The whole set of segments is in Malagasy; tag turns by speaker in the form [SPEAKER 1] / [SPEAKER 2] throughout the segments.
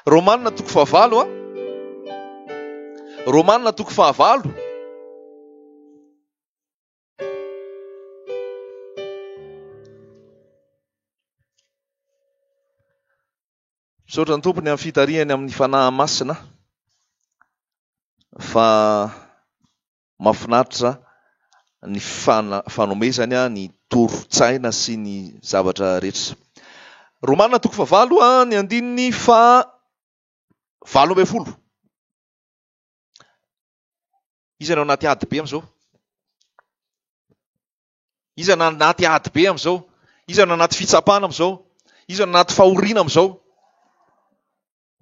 [SPEAKER 1] Romanina toko fahavalo a. Romanina toko fahavalo. Misaotra ny Tompo ny amin'ny fitarihany amin'ny Fanahy Masina fa mahafinaritra ny fanomezany ny toro-tsaina sy ny zavatra rehetra. Romana toko fahavalo ny andininy faha 18. Iza no anaty ady be amin'izao? Iza no anaty ady be amin'izao? Iza no anaty fitsapana amin'izao? Iza no anaty fahoriana amin'izao?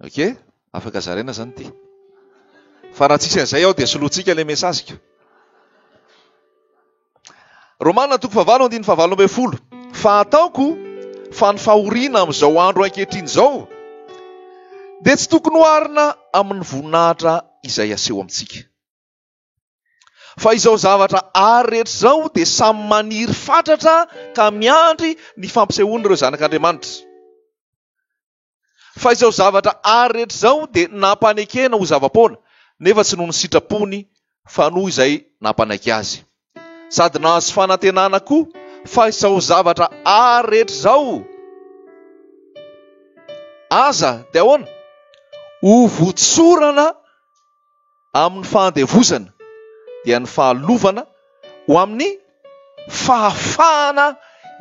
[SPEAKER 1] Ok, afaka zaraina zany ity. Fa raha tsisy an'izay ao dia solointsika ilay message-ko. Romana toko fahavalo andininy fahavalo ambin'ny folo. Fa ataoko fa ny fahoriana amin'izao andro ankehitriny izao dia tsy tokony oharina amin'ny voninahitra izay aseho amintsika. Fa izao zavatra àry rehetra izao dia samy maniry fatratra ka miandry ny fampisehoan'ireo zanak'Andriamanitra. Fa izao zavatra àry rehetra izao dia nampanekena ho zava-poana, nefa tsy noho ny sitrapony fa noho izay nampanaiky azy. Sady nahazo fanantenana koa fa izao zavatra àry rehetra izao aza dia ahoana? Ho votsorana amin'ny fahandevozana dia ny fahalovana ho amin'ny fahafahana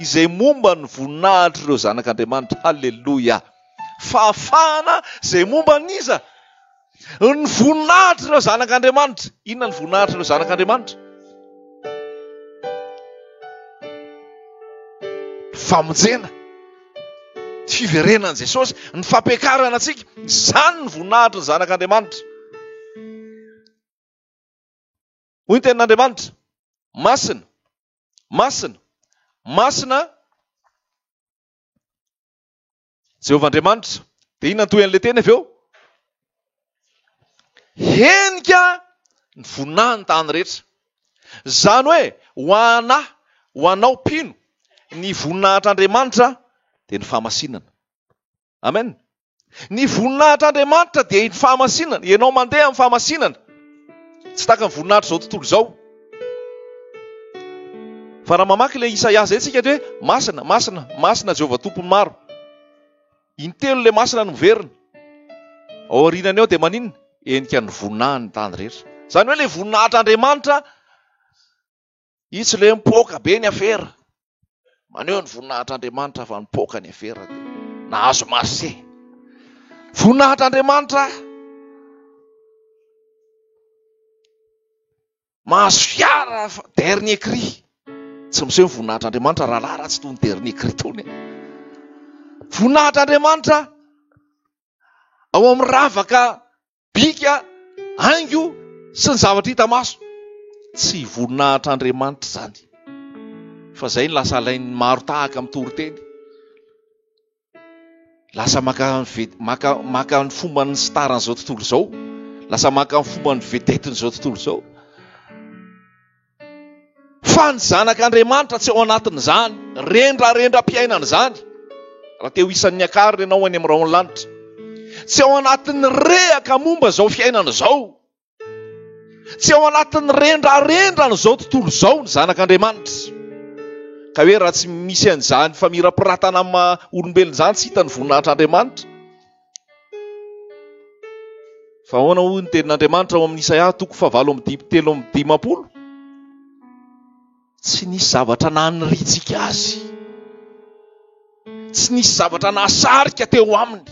[SPEAKER 1] izay momba ny voninahitr'ireo zanak'Andriamanitra. Haleloia! Fahafahana izay momba an'iza? Ny voninahitr'ireo zanak'Andriamanitra. Inona ny voninahitr'ireo zanak'Andriamanitra? Famonjena. Ny fiverenan'i Jesosy, ny fampiakarana antsika, izany ny voninahitry ny Zanak'Andriamanitra. Hoy ny tenin'Andriamanitra, masina, masina, masina Jehovah Andriamanitra. Dia inona ny tohin'ilay teny avy eo? Henika ny voninahiny ny tany rehetra. Izany hoe ho anà, ho anao mpino, ny voninahitr'Andriamanitra dia ny fahamasinana. Amen. Ny voninahitr'Andriamanitra dia ny fahamasinana. Ianao mandeha amin'ny fahamasinana. Tsy tahaka ny voninahitr'izao tontolo izao. Fa raha mamaky ilay Isaia izay tsika dia hoe masina, masina, masina Jehovah Tompon'ny maro. Intelo ilay masina no miverina. Ao aorianany ao dia maninona? Henika ny voninahiny ny tany rehetra. Izany hoe ilay voninahitr'Andriamanitra itsy ilay mipoaka be ny afera. Maneho ny voninahitr'Andriamanitra fa nipoaka ny afera dia nahazo marché. Voninahitr'Andriamanitra Mahazo fiara dernier cri. Tsy miseho ny voninahitr'Andriamanitra rahalahy raha tsy tony dernier cri tony e. Voninahitr'Andriamanitra ao amin'ny ravaka bika haingo sy ny zavatra hita maso. Tsy voninahitr'Andriamanitra izany. Fa izay no lasa alain'ny maro tahaka amin'ny toriteny. Lasa maka ny ve- maka maka ny fomban'ny star an'izao tontolo izao. Lasa maka ny fomban'ny vedette-n'izao tontolo izao. Fa ny zanak'Andriamanitra tsy ao anatin'izany rendrarendram-piainana izany. Raha te ho isan'ny akarina ianao any amin'ny rahon'ny lanitra. Tsy ao anatin'ny rehaka momba izao fiainana izao. Tsy ao anatin'ny rendrarendran'izao tontolo izao ny zanak'Andriamanitra. Ka hoe raha tsy misy an'izany famirapiratana amin'ny maha olombelona izany tsy hita ny voninahitr'Andriamanitra. Fa ahoana hoy ny tenin'Andriamanitra ao amin'ny Isaia toko fahavalo amby 53? Tsy nisy zavatra naniritsika azy. Tsy nisy zavatra nahasarika teo aminy.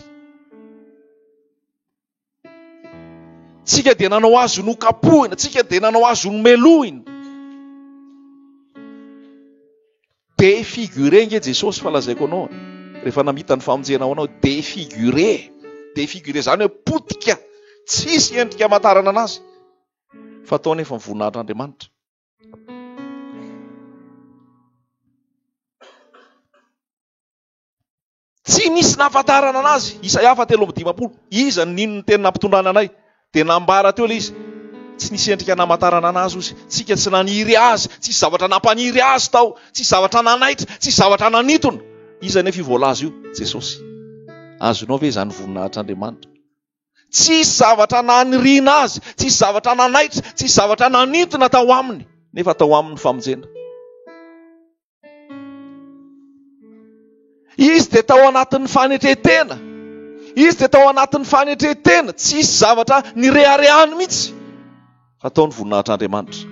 [SPEAKER 1] Tsika dia nanao azy ho nokapohina, tsika dia nanao azy ho nomelohina. Défiguré nge Jesosy fa lazaiko anao, rehefa namita ny famonjena ho anao, défiguré, défiguré zany hoe potika, tsisy endrika amantarana anazy. Fa atao nefa ny voninahitr'Andriamanitra. Tsy nisy nahafantarana anazy. Isaia faha 53. Iza no nino ny teny nampitondrana anay? Dia nambara teo ilay izy. Tsy nisy endrika namantarana anazy ozy. Tsika tsy naniry azy. Tsisy zavatra nampaniry azy tao. Tsisy zavatra nanaitra. Tsisy zavatra nanintona. Iza anefa io voalaza io? Jesosy. Azonao ve izany voninahitr'Andriamanitra? Tsisy zavatra naniriana azy, tsisy zavatra nanaitra, tsisy zavatra nanintona tao aminy, nefa tao aminy ny famonjena. Izy dia tao anatin'ny fanetren-tena. Izy dia tao anatin'ny fanetren-tena, tsisy zavatra nireharehany mihitsy. Fa tao ny voninahitr'Andriamanitra.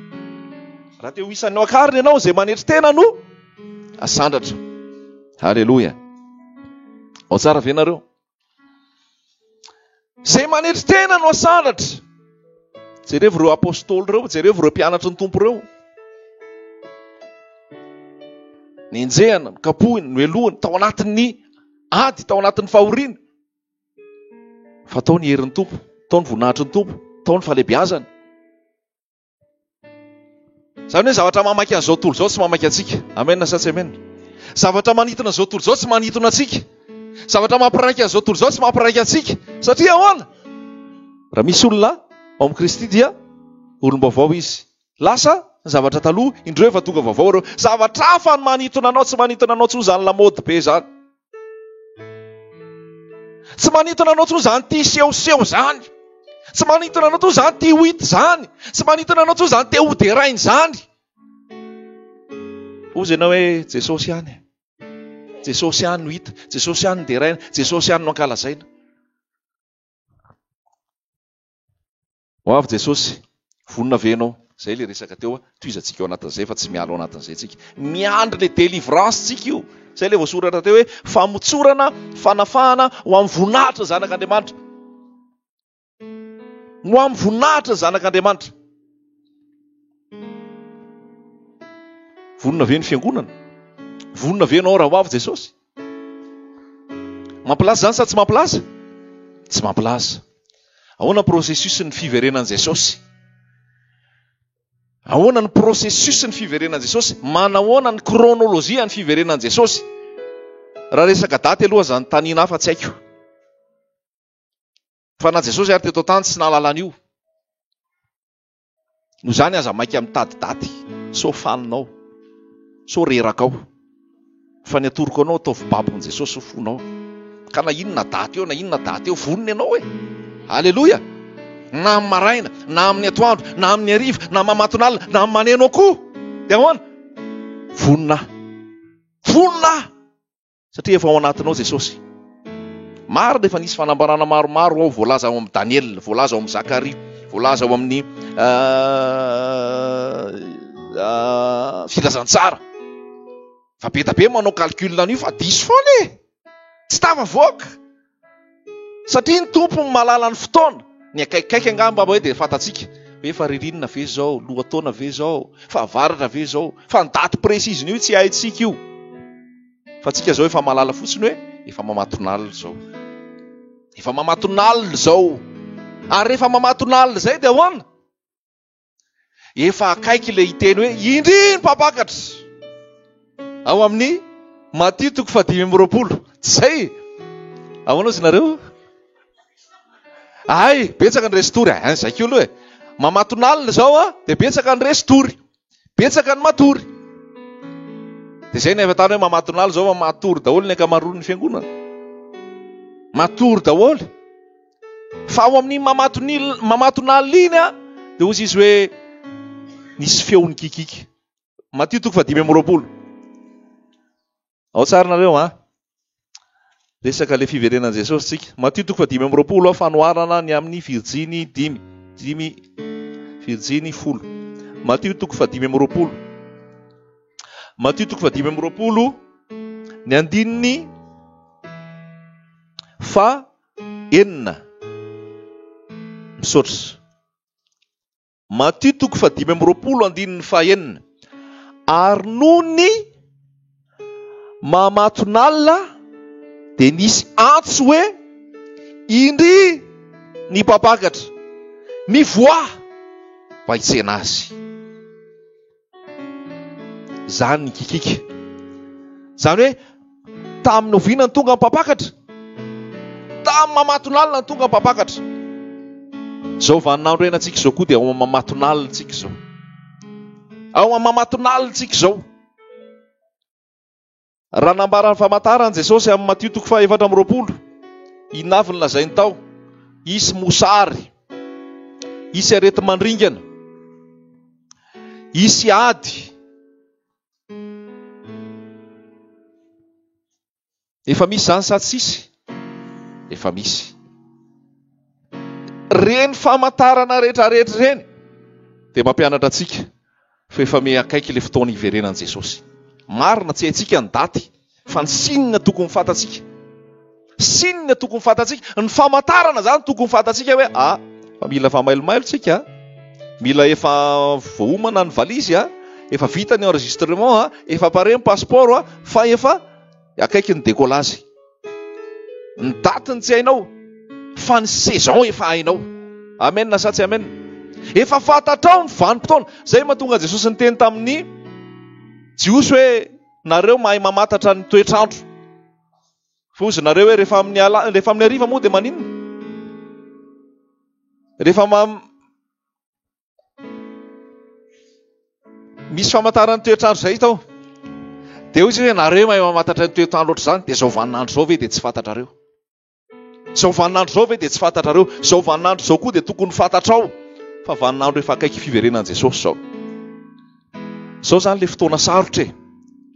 [SPEAKER 1] Raha te ho isan'ny noakarina ianao, izay manetry tena no asandratra. Haleloia. Ao tsara ve nareo? Izay manetry tena no asandratra. Jerevo ireo apostoly ireo, jerevo ireo mpianatry ny Tompo ireo. Nenjehana, nokapohina, nohelohina, tao anatin'ny ady, tao anatin'ny fahoriana. Fa tao ny herin'ny Tompo, tao ny voninahitry ny Tompo, tao ny fahalehibiazany. Izany hoe zavatra mamaky an'izao tontolo izao tsy mamaky antsika. Amen sa tsy amen? Zavatra manintona an'izao tontolo izao tsy manintona antsika. Zavatra mampiraika an'izao tontolo izao tsy mampiraika antsika. Satria ahoana? Raha misy olona ao amin'i Kristy dia olom-baovao izy. Lasa ny zavatra taloha, indreo efa tonga vaovao ireo. Zavatra hafa ny manintona anao, tsy manintona anao intsony izany lamaody be izany. Tsy manintona anao intsony izany tia sehoseho izany. Tsy manintona anao intsony izany tia ho hita izany. Tsy manintona anao intsony izany te ho deraina izany. Hozy ianao hoe Jesosy ihany. Jesosy ihany no hita, Jesosy ihany no deraina, Jesosy ihany no ankalazaina. Ho avy Jesosy, vonona ve ianao? Zay le resaka teo, tohizantsika ao anatin'izay fa tsy miala ao anatin'izay tsika. Miandry le délivrance tsika io. Zay le voasoratra teo hoe famotsorana, fanafahana ho amin'ny voninahitry ny zanak'Andriamanitra. Ho amin'ny voninahitry ny zanak'Andriamanitra. Vonona ve ny fiangonana? Vonona ve ianao raha ho avy Jesosy? Mampilaza izany sa tsy mampilaza? Tsy mampilaza. Ahoana ny processus ny fiverenan'i Jesosy? Ahoana ny processus ny fiverenan'i Jesosy? Manahoana ny chronologie ny fiverenan'i Jesosy? Raha resaka daty aloha aza anontaniana hafa tsy haiko. Fa na Jesosy ary teto an-tany tsy nahalala an'io. Noho izany aza maika mitady daty sao fanina ao, sao reraka ao. Fa ny atoroko anao ataovy babon'i Jesosy ny fonao. Ka na inona daty eo na inona daty eo, vonona ianao e! Aleloia! Na amin'ny maraina, na amin'ny atoandro, na amin'ny hariva, na mamatonalina, na amin'ny maneno akoho. Dia ahoana? Vonona aho. Vonona aho! Satria efa ao anatinao Jesosy. Marina efa nisy fanambarana maromaro ao voalaza ao amin'ny Daniela, voalaza ao amin'ny Zakaria, voalaza ao amin'ny filazantsara. Fa be da be manao calcul an'io fa diso foana e! Tsy tafavoaka. Satria ny Tompo no mahalala ny fotoana. Ny akaikikaiky angamba hoe dia fantatsika hoe efa ririnina ve izao, lohataona ve izao, fahavaratra ve izao. Fa ny daty précise-n'io tsy haintsika io. Fa tsika izao efa mahalala fotsiny hoe efa mamatonalina izao. Efa mamatonalina izao. Ary rehefa mamatonalina izay dia ahoana? Efa akaiky ilay hiteny hoe indry ny mpampakatra. Ao amin'ny Matio toko fahadimy amby roapolo. Tsy izay? Ahoana ozy nareo? Ay, betsaka ny restory. Ay, zay koa aloha e. Mamatonalina izao a, dia betsaka ny restory. Betsaka ny matory. Dia izay ny afatana hoe mamatonalina izao fa matory daholo ny ankamaroan'ny fiangonana. Matory daholo. Fa ao amin'iny mamatonalina iny a, dia hozy izy hoe nisy feo nikikiaka. Matio toko fahadimy amby roapolo. Ao tsara nareo an. Resaka le fiverenan'i Jesosy tsika. Matio toko fahadimy amby roapolo a, fanoharana ny amin'ny virjiny dimy. Dimy virjiny folo. Matio toko fahadimy amby roapolo. Matio toko fahadimy amby roapolo ny andininy fa enina. Misaotra. Matio toko fahadimy amby roapolo andininy fahenina. Ary nony mamatonalina dia nisy antso hoe, Indry ny mpampakatra, mivoaha mba hitsena azy. Izany ny kikiky. Izany hoe tamin'ny oviana ny tonga ny mpampakatra? Tamin'ny mamatonalina ny tonga ny mpampakatra. Izao vaninandro iainantsika izao koa dia ao amin'ny mamatonalina tsika izao. Ao amin'ny mamatonalina tsika izao. Raha nambara ny famantarany Jesosy amin'ny Matio toko faha 24, inona avy ny lazainy tao? Hisy mosary, hisy areti-mandringana, hisy ady. Efa misy izany sa tsisy? Efa misy. Ireny famantarana rehetrarehetra ireny dia mampianatra antsika fa efa miha akaiky ilay fotoana hiverenan'i Jesosy. Marina, tsy haintsika ny daty, fa ny signe tokony fantatsika. Signe tokony fantatsika, ny famantarana izany tokony fantatsika hoe ah, fa mila fa mailomailo tsika, mila efa voaomana ny valizy ah, efa vita ny enregistrement ah, efa pare ny passeport ah, fa efa akaiky ny décollage. Ny datiny tsy hainao fa ny saison efa hainao. Amen sa tsy amen? Efa fantatrao ny vanim-potoana. Izay mahatonga Jesosy niteny tamin'ny Jiosy hoe nareo mahay mamantatra ny toetr'andro. Fa hozy nareo hoe rehefa amin'ny ala, rehefa amin'ny hariva moa dia maninona? Rehefa Misy famantaran'ny toetr'andro izay hita ao. Dia hoy izy hoe nareo mahay mamantatra ny toetr'andro ohatr'izany, dia izao vaninandro izao ve dia tsy fantatrareo? Izao vaninandro izao ve dia tsy fantatrareo? Izao vaninandro izao koa dia tokony fantatrao fa vaninandro efa akaiky fiverenan'i Jesosy izao. Izao izany ilay fotoana sarotra e.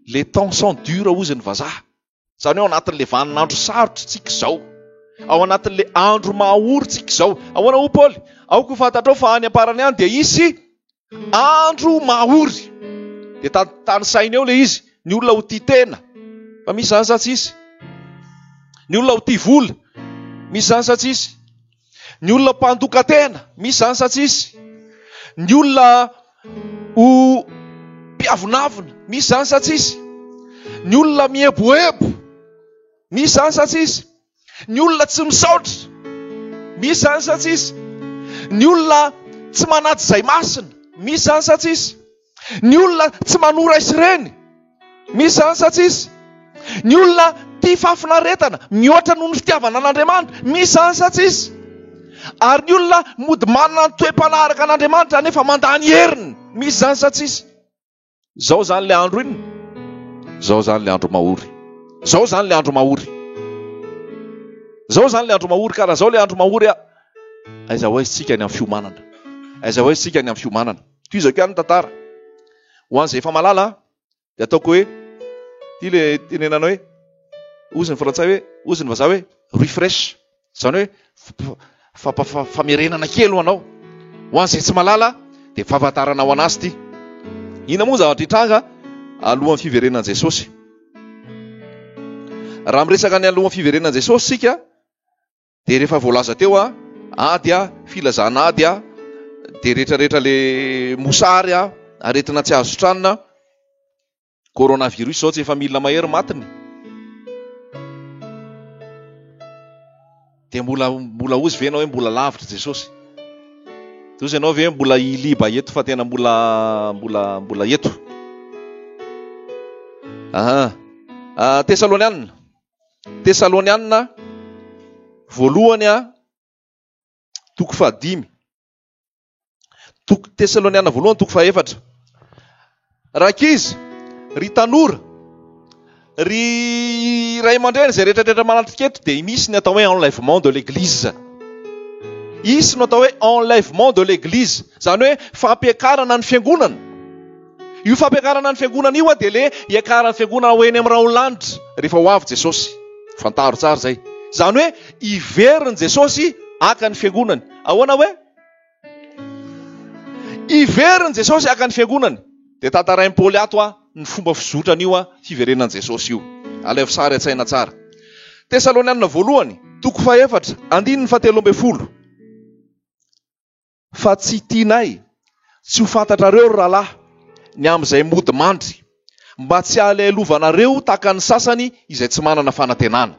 [SPEAKER 1] Les temps sont durs hozy ny vazaha. Izany hoe ao anatin'ilay vaninandro sarotra isika izao. Ao anatin'ilay andro mahaory isika izao. Ahoana hoy Paoly? Aoka ho fantatrao fa any am-parany any dia hisy andro mahaory. Dia tanisainy eo ilay izy, ny olona ho tia tena. Fa misy izany sa tsy hisy? Ny olona ho tia vola. Misy izany sa tsy hisy? Ny olona mpandoka tena, misy izany sa tsy hisy? Ny olona ho mpiavonavona, misy izany sa tsy hisy? Ny olona mieboebo, misy izany sa tsy hisy? Ny olona tsy misaotra, misy izany sa tsy hisy? Ny olona tsy manaja izay masina, misy izany sa tsy hisy? Ny olona tsy manoa ray sy reny, misy izany sa tsisy? Ny olona tia fahafinaretana mihoatra noho ny fitiavana an'Andriamanitra, misy izany sa tsisy? Ary ny olona mody manana ny toe-panahy araka an'Andriamanitra nefa mandà ny heriny, misy izany sa tsisy? Izao izany ilay andro inona? Izao izany ilay andro mahory. Izao izany ilay andro mahory. Izao izany ilay andro mahory, ka raha izao ilay andro mahory, aiza ho aiza isika ny amin'ny fiomanana? Aiza ho aiza isika ny amin'ny fiomanana? Tohizako ihany ny tantara. Ho an'izay efa malala dia ataoko hoe ity le tenenana hoe hozy ny frantsay hoe hozy ny vazaha hoe refresh. Izany hoe famerenana kely ho anao. Ho an'izay tsy malala dia fahafantarana ho an'azy ity. Inona moa ny zavatra hitranga alohan'ny fiverenan'i Jesosy? Raha miresaka ny alohan'ny fiverenan'i Jesosy isika Dia rehefa voalaza teo a, ady a, filazana ady a, dia rehetra rehetra le mosary a, aretina tsy azo sitranina, coronavirus zao tsy efa milina mahery matiny. Dia mbola mbola ozy ve ianao hoe mbola lavitra Jesosy? Dia ozy ianao ve mbola hiliba eto fa tena mbola mbola mbola eto? Aha. Ah, Tesalonianina. Tesalonianina voalohany a, toko fahadimy. Toko Tesalonianina voalohany toko fahefatra. Rankizy, ry tanora, ry ray aman-dreny izay rehetrarehetra manatrika eto dia misy ny atao hoe enlèvement de l'église. Hisy no atao hoe enlèvement de l'église, izany hoe fampiakarana ny fiangonana. Io fampiakarana ny fiangonana io dia le hiakaran'ny fiangonana ho eny amin'ny rahon'ny lanitra rehefa ho avy Jesosy. Fantaro tsara izay. Izany hoe hiveriny Jesosy haka ny fiangonany. Ahoana hoe? Hiveriny Jesosy haka ny fiangonany. Dia tantarain'i Paoly ato ny fomba fizotran'io fiverenan'i Jesosy io. Alaivo sary an-tsaina tsara. Tesalonianina voalohany, toko fahefatra, andininy fahatelo ambin'ny folo. Fa tsy tianay tsy ho fantatrareo, ry rahalahy, ny amin'izay mody mandry, mba tsy halahelovanareo tahaka ny sasany izay tsy manana fanantenana.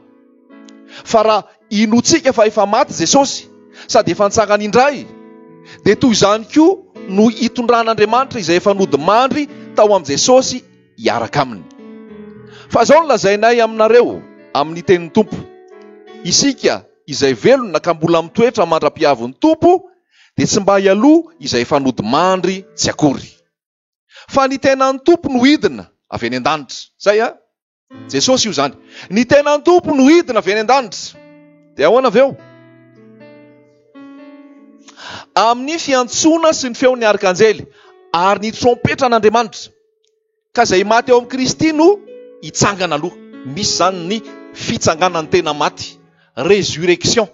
[SPEAKER 1] Fa raha inoantsika fa efa maty Jesosy sady efa nitsangana indray, dia toy izany koa no hitondran'Andriamanitra izay efa nody mandry tao amin'i Jesosy hiaraka aminy. Fa izao no lazainay aminareo amin'ny tenin'ny Tompo, isika izay velona ka mbola mitoetra mandra-pihavin'ny Tompo dia tsy mba hialoha izay efa nodimandry tsy akory. Fa ny tenan'ny Tompo no hidina avy any an-danitra. Zay a! Jesosy io izany. Ny tenan'ny Tompo no hidina avy any an-danitra. Dia ahoana avy eo? Amin'ny fiantsoana sy ny feon'ny arkanjely ary ny trompetran'Andriamanitra, ka izay maty ao amin'i Kristy no hitsangana aloha. Misy izany ny fitsanganan'ny tena maty, résurrection.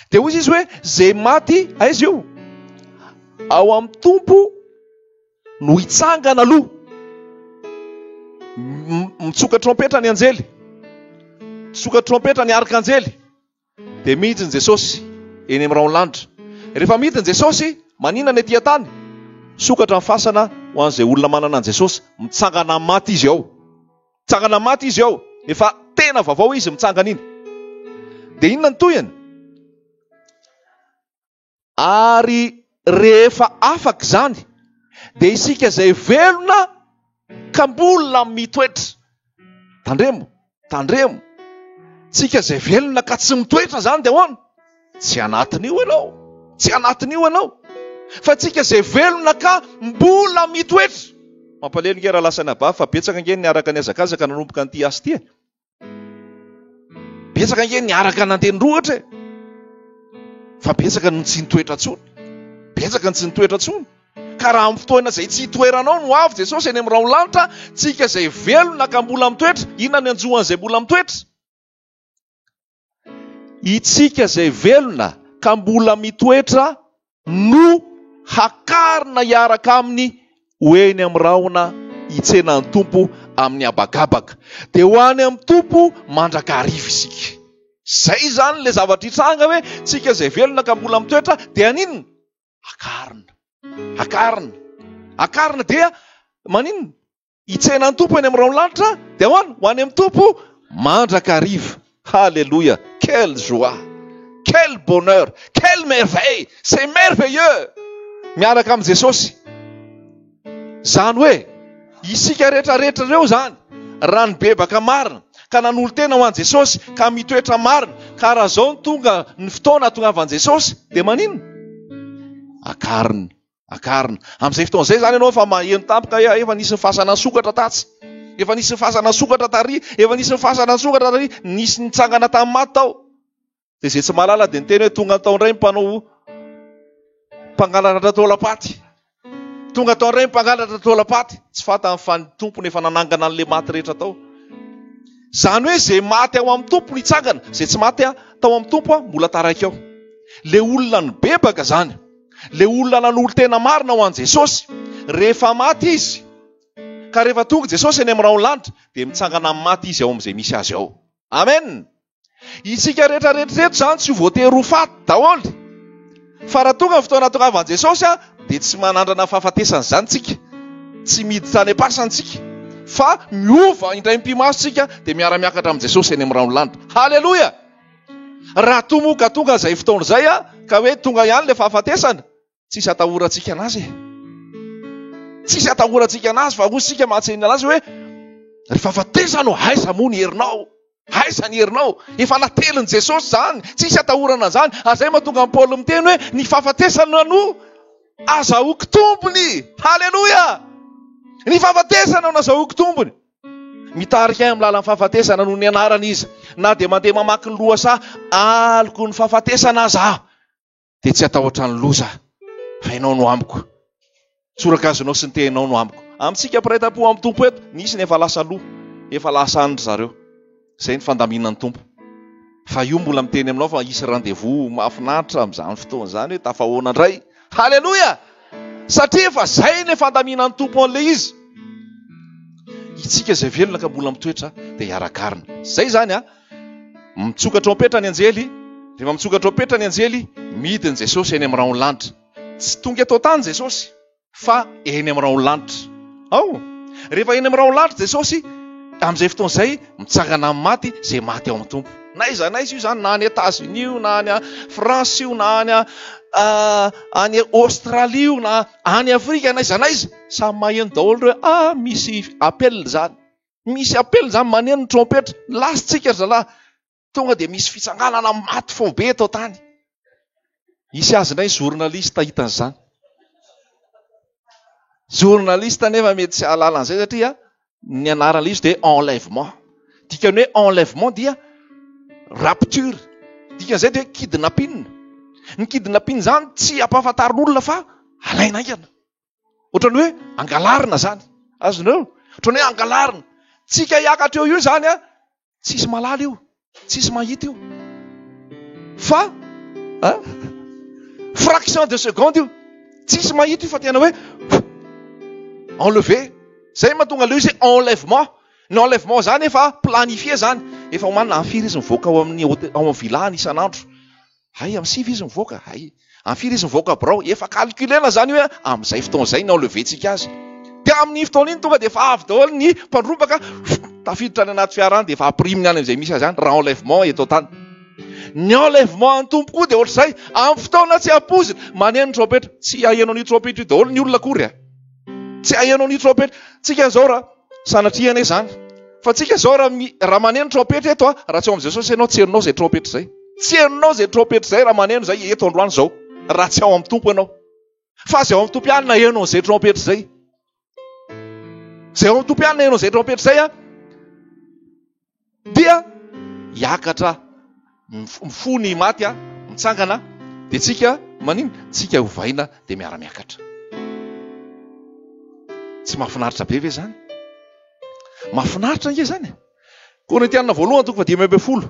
[SPEAKER 1] Dia hoy izy hoe, izay maty, aiza io? Ao amin'ny Tompo no hitsangana aloha. Mitsoka trompetra ny anjely. Mitsoka trompetra ny arkanjely. Dia midina Jesosy eny amin'ny rahon'ny lanitra. Rehefa midina Jesosy, maninona ny ety an-tany? Misokatra ny fasana ho an'izay olona manana an'i Jesosy. Mitsangana maty izy ao. Mitsangana maty izy ao. Efa tena vaovao izy mitsangana iny. Dia inona ny tohiny? Ary rehefa afaka izany, dia isika izay velona ka mbola mitoetra. Tandremo, tandremo. Tsika izay velona ka tsy mitoetra izany dia ahoana? Tsy anatin'io ianao. Tsy anatin'io ianao. Fa tsika izay velona ka mbola mitoetra. Mampalahelo nge raha lasa anabavy fa betsaka nge ny niaraka nihazakazaka nanomboka an'ity asa ity e. Betsaka ange niaraka nandeha nirohotra e. Fa betsaka no tsy nitoetra intsony. Betsaka ny tsy nitoetra intsony. Ka raha amin'ny fotoana izay tsy hitoeranao no avy Jesosy eny amin'ny rahon'ny lanitra, tsika izay velona ka mbola mitoetra, inona ny hanjo an'izay mbola mitoetra? Itsika izay velona ka mbola mitoetra no hakarina hiaraka aminy ho eny amin'ny rahona hitsena ny Tompo amin'ny habakabaka. Dia ho any amin'ny Tompo mandrakariva isika. Izay izany ilay zavatra hitranga hoe tsika izay velona ka mbola mitoetra dia haninona? Hakarina. Hakarina. Hakarina dia maninona? Hitsena ny Tompo eny amin'ny rahon'ny lanitra, dia ahoana? Ho any amin'ny Tompo mandrakariva. Haleloia! Quelle joie! Quel bonheur! Quelle merveille! C'est merveilleux! Miaraka amin'i Jesosy. Izany hoe, isika rehetra rehetra ireo izany, raha nibebaka marina, ka nanolo-tena ho an'i Jesosy, ka mitoetra marina, ka raha izao no tonga ny fotoana hatongavan'i Jesosy, dia maninona? Akarina. Akarina. Amin'izay fotoana izay izany ianao efa maheno tampoka hoe efa nisy ny fasana nisokatra tatsy. Efa nisy ny fasana nisokatra tary, efa nisy ny fasana nisokatra tary, nisy nitsangana tamin'ny maty tao. Dia izay tsy mahalala dia niteny hoe tonga tao indray ny mpanao mpangalatra taolam-paty. Tonga tao indray ny mpangalatra taolam-paty. Tsy fantany fa ny tompony efa nanangana an'ilay maty rehetra tao. Izany hoe izay maty ao amin'ny Tompo no hitsangana, izay tsy maty tao amin'ny Tompo mbola taraiky ao. Ilay olona nibebaka izany. Ilay olona nanolo-tena marina ho an'i Jesosy, rehefa maty izy, ka rehefa tonga Jesosy eny amin'ny rahon'ny lanitra, dia mitsangana amin'ny maty izy ao amin'izay misy azy ao. Amen! Isika rehetra rehetra eto izany tsy ho voatery ho faty daholo. Fa raha tonga ny fotoana hatongavan'i Jesosy, dia tsy manandrana fahafatesana izany tsika. Tsy miditra any am-pasana tsika. Fa miova indray mipi-maso tsika, dia miara-miakatra amin'i Jesosy eny amin'ny rahon'ny lanitra. Haleloia! Raha toa moa ka tonga izay fotoana izay ka hoe tonga ihany ilay fahafatesana, tsisy atahorantsika anazy e. Tsisy atahorantsika anazy fa hoy isika mahatsenina anazy hoe ry fahafatesana ô, aiza moa ny herinao? Aiza ny herinao? Efa natelin'i Jesosy izany, tsisy atahorana an'izany. Ary izay mahatonga an'i Paoly miteny hoe ny fahafatesana no azahoako tombony. Haleloia! Ny fahafatesana no azahoako tombony. Mitarika ahy amin'ny lalan'ny fahafatesana noho ny anarany izy. Na dia mandeha mamaky ny lohasaha aloky ny fahafatesana aza aho, dia tsy hatahotra ny loza, fa ianao no amiko. Tsorakazonao sy ny tehinao no amiko. Amintsika mpiray tampo amin'ny Tompo eto, nisy ny efa lasa aloha, efa lasa any ry zareo. Izay ny fandaminan'ny Tompo. Fa io mbola miteny aminao fa hisy rendez-vous mahafinaritra amin'izany fotoana izany hoe tafahoana indray. Haleloia! Satria efa izay ilay fandaminan'ny Tompo an'ilay izy. Itsika izay velona ka mbola mitoetra dia hiara-karina. Izay izany a. Mitsoka trompetra ny anjely, rehefa mitsoka trompetra ny anjely, midina Jesosy eny amin'ny rahon'ny lanitra. Tsy tonga eto an-tany Jesosy. Fa eny amin'ny rahon'ny lanitra. Ao! Rehefa eny amin'ny rahon'ny lanitra Jesosy, amin'izay fotoana izay, mitsangana amin'ny maty izay maty ao amin'ny Tompo. Na aiza na aiza io izany, na any États-Unis io, na any France io, na any any Australie io, na any Afrika, na aiza na aiza, samy maheno daholo ireo, ah, misy appel izany. Misy appel izany, maneno ny trompetra. Lasa tsika ry zalahy. Tonga dia misy fitsanganana maty faobe eto an-tany. Hisy azy indray journaliste hita an'izany. Journaliste nefa mety tsy hahalala an'izay satria ny anaran'ilay izy dia enlèvement. Dikan'ny hoe enlèvement dia rapture. Dikan'izay dia hoe kidnapping. Ny kidnapping izany tsy ampahafantarin'olona fa alaina haingana. Ohatran'ny hoe angalarina izany. Azonareo? Ohatran'ny hoe angalarina. Tsika hiakatra eo io izany an, tsisy mahalala io, tsisy mahita io. Fa an, fraction de seconde io. Tsisy mahita io fa tena hoe enlever. Zay mahatonga ilay izy hoe enlèvement. Ny enlèvement izany efa planifié izany. Efa omanina amin'ny firy izy mivoaka ao amin'ny hôtel, ao amin'ny villa-ny isan'andro. Hay amin'ny 9 izy mivoaka, hay amin'ny firy izy mivoaka birao. Efa calculena izany hoe amin'izay fotoana izay ny enlever-tsika azy. Dia amin'iny fotoana iny tonga dia efa avy daholo ny mpandrombaka, tafiditra any anaty fiara any dia efa ampiriminy any amin'izay misy azy any, raha enlèvement eto an-tany. Ny enlèvement an'ny Tompo koa dia ohatr'izay, amin'ny fotoana tsy ampoizina, maneno ny trompetra. Tsy haheno an'io trompetra io daholo ny olona akory a. Tsy haheno an'io trompetra. Tsika izao raha Sanatria anie izany. Fa tsika izao raha mi, raha maneno trompetra eto a, raha tsy ao amin'i Jesosy ianao, tsy henonao izay trompetra izay. Tsy henonao izay trompetra izay raha maneno izay eto androany izao, raha tsy ao amin'ny Tompo ianao. Fa izay ao amin'ny Tompo ihany naheno an'izay trompetra izay. Izay ao amin'ny Tompo ihany naheno an'izay trompetra izay a, Dia hiakatra mifoha ny maty a, mitsangana, dia tsika manino? Tsika hovaina dia miara-miakatra. Tsy mahafinaritra be ve zany? Mahafinaritra ange zany e. Korintianina voalohany toko fahadimy ambin'ny folo.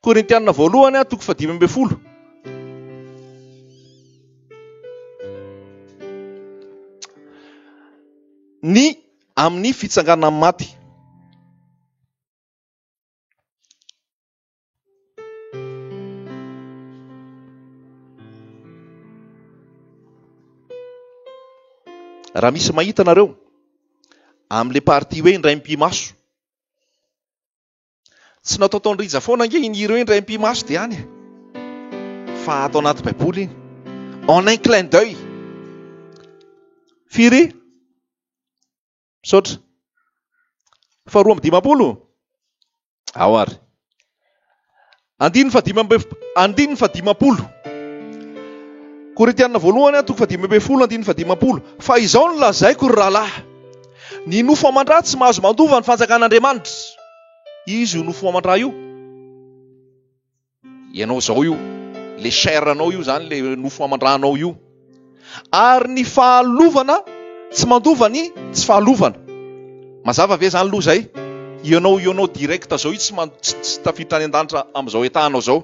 [SPEAKER 1] Korintianina voalohany toko fahadimy ambin'ny folo. Ny amin'ny fitsanganan'ny maty. Raha misy mahita nareo amin'ilay partie hoe indray mipi-maso. Tsy nataotaon'i Rija foana ange iny hira io indray mipi-maso dia any e. Fa ato anaty baiboly iny. En un clin d'oeil. Firy? Misaotra. Faharoa amby dimampolo? Ao ary. Andininy fahadimy amby andininy fahadimampolo. Korintiana voalohany toko fahadimy ambin'ny folo andininy fahadimampolo. Fa izao no lazaiko ry rahalahy. Ny nofo aman-dra tsy mahazo mandova ny fanjakan'Andriamanitra. Izy io nofo aman-dra io. Ianao izao io, le chair anao io zany, le nofo aman-dranao io. Ary ny fahalovana tsy mandova ny tsy fahalovana. Mazava ve zany loha zay? Ianao ianao direct zao io tsy tsy tafiditra any an-danitra amin'izao état anao zao.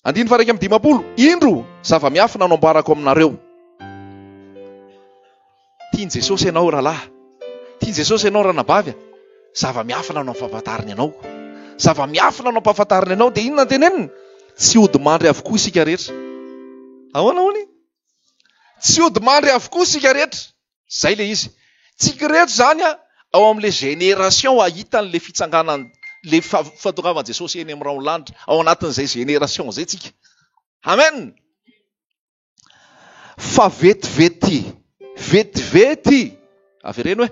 [SPEAKER 1] Andininy faha 51, Indro zava-miafina no ambarako aminareo. Tian'i Jesosy ianao rahalahy. Tian'i Jesosy ianao ranabavy. Zava-miafina no ampahafantariny anao. Zava-miafina no ampahafantariny anao. Dia inona no teneniny? Tsy hodi-mandry avokoa isika rehetra. Ahoana hono? Tsy hodi-mandry avokoa isika rehetra. Izay ilay izy. Tsika rehetra izany ao amin'ilay génération hahita an'ilay fitsanganan'ny ilay fahatongavan'i Jesosy eny amin'ny rahon'ny lanitra. Ao anatin'izay génération izay tsika. Amen. Fa vetivety, vetivety, avereno e.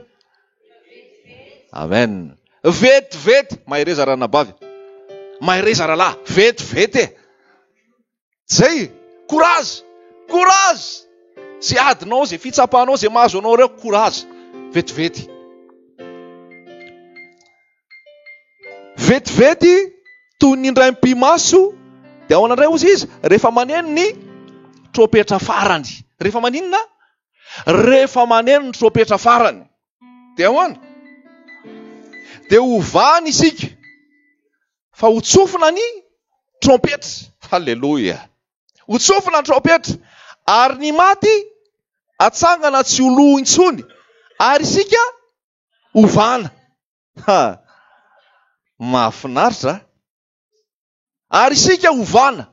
[SPEAKER 1] Amen. Vetivety, mahereza ranabavy. Mahereza rahalahy, vetivety e. Zay, courage, courage. Zay adinao, zay fitsapanao, zay mahazo anao reo, courage. Vetivety. Vetivety toy ny indray mipi-maso dia ahoana indray hozy izy? Rehefa maneno ny trompetra farany. Rehefa maninona? Rehefa maneno ny trompetra farany. Dia ahoana? Dia hovany isika fa ho tsofina ny trompetra. Haleloia. Ho tsofina ny trompetra ary ny maty atsangana tsy ho lo intsony ary isika hovana. Ha! Mahafinaritra a! Ary isika hovana.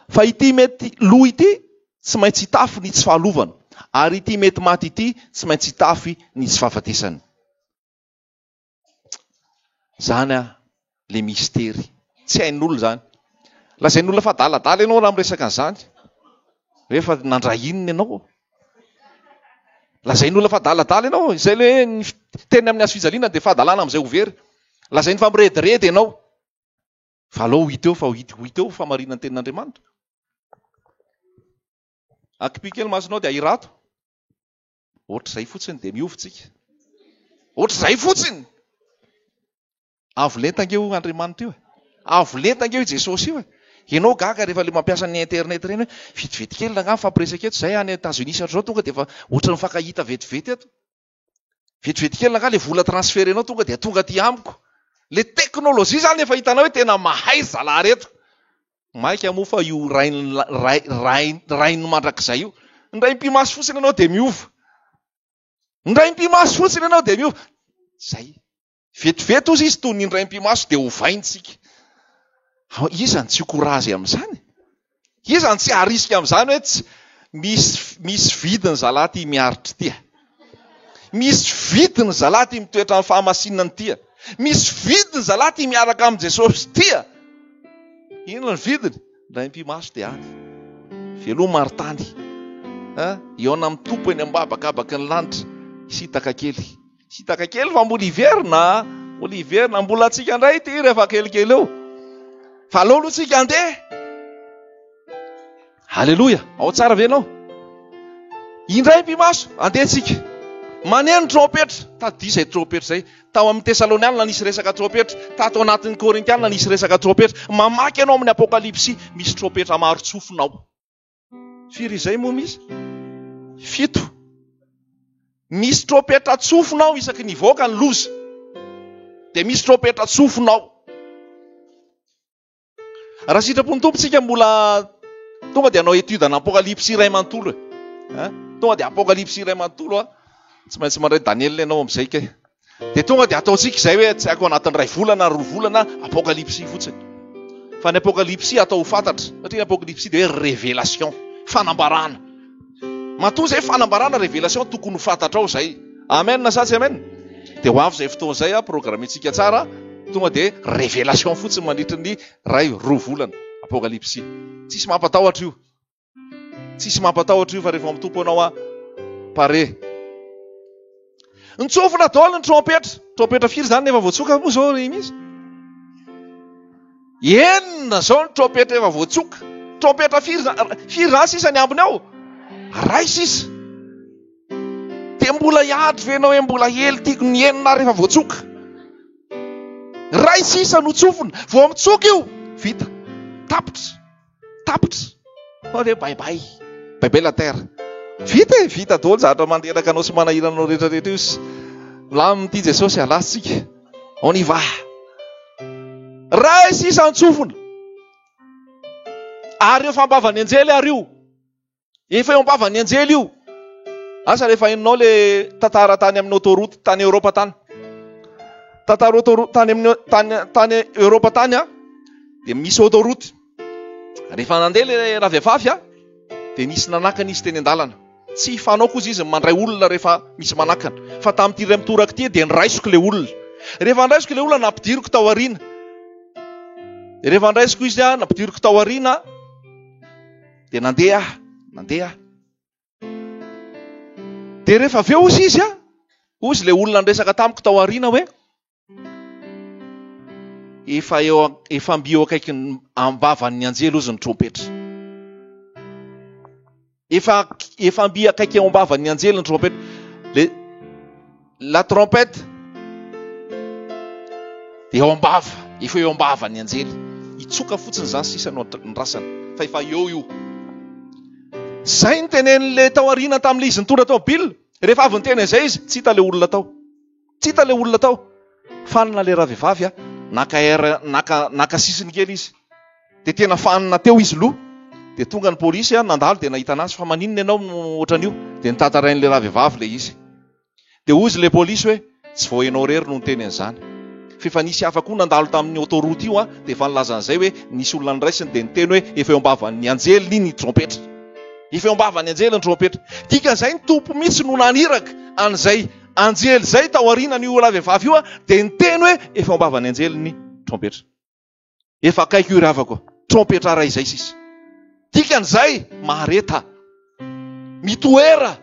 [SPEAKER 1] Fa ity mety lo ity tsy maintsy hitafy ny tsy fahalovana, ary ity mety maty ity tsy maintsy hitafy ny tsy fahafatesana. Zany a, le mistery. Tsy hain'olona zany. Lazain'olona fa adaladala ianao raha miresaka an'izany. Rehefa nandray inona ianao? Lazain'olona fa adaladala ianao, izay le hoe ny teny amin'ny hazo fijaliana dia fahadalana amin'izay ho very. Lazainy fa mirediredy ianao. Fa aleo ho hita eo fa ho hita ho hita eo fahamarinan'ny tenin'Andriamanitra. Akipio kely masonao dia ahirato. Ohatr'izay fotsiny dia miova tsika. Ohatr'izay fotsiny. Avo lenta ange io Andriamanitra io e. Avo lenta ange io Jesosy io e. Ianao gaga rehefa le mampiasa ny internet ireny hoe vetivety kely rangaha mifampiresaka eto, zay any Etats-Unis sy ohatr'izao tonga dia efa ohatran'ny mifankahita vetivety eto. Vetivety kely rangaha le vola transfert-nao tonga dia tonga aty amiko. Le teknolojia zany efa hitanao hoe tena mahay ry zalahy reto. Maika moa fa io rain'ny ray ray rain'ny mandrakizay io. Indray mipi-maso fotsiny ianao dia miova. Indray mipi-maso fotsiny ianao dia miova. Zay. Vetivety hozy izy toy ny indray mipi-maso dia ovainy tsika. Iza no tsy ho courage amin'izany? Iza no tsy harisika amin'izany hoe tsy misy misy vidiny zalahy ity miaritra ity a. Misy vidiny zalahy ity mitoetra amin'ny fahamasinana ity a. Misy vidiny zalahy ity miaraka amin'i Jesosy ity a. Inona ny vidiny? Indray mipi-maso dia any. Veloma ary tany. A, hihaona amin'ny Tompo eny am-babakabaky ny lanitra. Hisintaka kely. Hisintaka kely fa mbola hiverina a. Mbola hiverina. Mbola antsika indray ity rehefa kelikely eo. Fa aleo aloha tsika handeha. Aleloia! Ao tsara ve ianao? Indray mpimaso, andeha tsika. Maneno ny trompetra. Tadidio izay trompetra izay. Tao amin'ny Tesalonianina nisy resaka trompetra. Tato anatin'ny Korintianina nisy resaka trompetra. Mamaky ianao amin'ny Apokalypsy, misy trompetra maro tsofina ao. Firy izay moa misy? Fito. Misy trompetra tsofina ao isaky ny hivoaka ny loza. Dia misy trompetra tsofina ao. Raha sitrapon'ny Tompo tsika mbola tonga dia hanao étude ana Apokalypsy iray manontolo e. Hein? Tonga dia Apokalypsy iray manontolo a. Tsy maintsy mandray Daniel ianao amin'izay kay. Dia tonga dia ataontsika izay hoe tsy haiko anatin'ny iray volana, roa volana Apokalypsy fotsiny. Fa ny Apokalypsy atao ho fantatra satria ny Apokalypsy dia hoe révélation, fanambarana. Matoa izay fanambarana révélation tokony ho fantatrao izay. Amen sa tsy amen? Dia ho avy izay fotoana izay, programmentsika tsara, tonga dia révélation fotsiny mandritra ny iray, roa volana. Apokalypsy. Tsisy mampatahotra io. Tsisy mampatahotra io fa rehefa amin'ny Tompo ianao a, pare. Nitsofina daholo ny trompetra. Trompetra firy izany nefa voatsoka moa izao ry misy? Enina izao ny trompetra efa voatsoka. Trompetra firy firy izany sisa ny ambiny ao? Ray sisa. Dia mbola hiadry ve ianao hoe mbola hely tiako ny enina ary efa voatsoka? Ray sisa no tsofina. Vao mitsoka io, vita. Tapitra. Tapitra. Fa hoe bye bye. Bye bye la terre. Vita e, vita daholo zavatra mandreraka anao sy manahirana anao rehetra rehetra io. Milamina ity Jesosy, alasitsika. On y va. Ray sisa antsofina. Ary eo fambavan'ny anjely ary io. Efa eo am-bavan'ny anjely io. Asa rehefa henonao le tantara tany amin'ny autoroute tany Europe tany. Tantara autoroute tany amin'ny tany tany Europe tany a dia misy autoroute. Rehefa nandeha le ravehivavy a dia nisy nanakana izy teny an-dalana. Tsy fanaoko ozy izy ny mandray olona rehefa misy manakana. Fa tamin'ity iray mitoraka ity dia niraisiko le olona. Rehefa niraisiko le olona nampidiriko tao aoriana. Rehefa niraisiko izy a nampidiriko tao aoriana. Dia nandeha aho, nandeha aho. Dia rehefa avy eo hozy izy a, hozy ilay olona niresaka tamiko tao aoriana hoe, efa eo efa mby eo akaikin'ny am-bavan'ny anjely hozy ny trompetra. Efa efa mby akaiky eo am-bavan'ny anjely ny trompetra. Le La trompette dia eo am-bava, efa eo am-bavan'ny anjely. Hitsoka fotsiny izany sisa no andrasana, fa efa eo io. Izay no tenenin'ilay tao aoriana tamin'ilay izy nitondra tomobile. Rehefa avy niteny an'izay izy, tsy hita ilay olona tao. Tsy hita ilay olona tao. Fanina ilay ravehivavy, naka air, naka, naka sisiny kely izy. Dia tena fanina teo izy loha. Dia tonga ny polisy, nandalo dia nahita anazy, fa maninona ianao no ohatran'io? Dia notantarain'ilay ravehivavy ilay izy. Dia hozy ilay polisy hoe, tsy vao ianao irery no niteny an'izany. Fa efa nisy hafa koa nandalo tamin'ny autoroute io dia efa nilaza an'izay hoe nisy olona noraisiny dia niteny hoe efa eo am-bavan'ny anjeliny ny trompetra. Efa eo am-bavan'ny anjely ny trompetra. Dikan'izay ny Tompo mihitsy no naniraka an'izay anjely izay tao aorianan'io ravehivavy io dia niteny hoe efa eo am-bavan'ny anjely ny trompetra. Efa akaiky io ry havako a. Trompetra iray izay sisa. Dikan'izay, mahareta. Mitoera.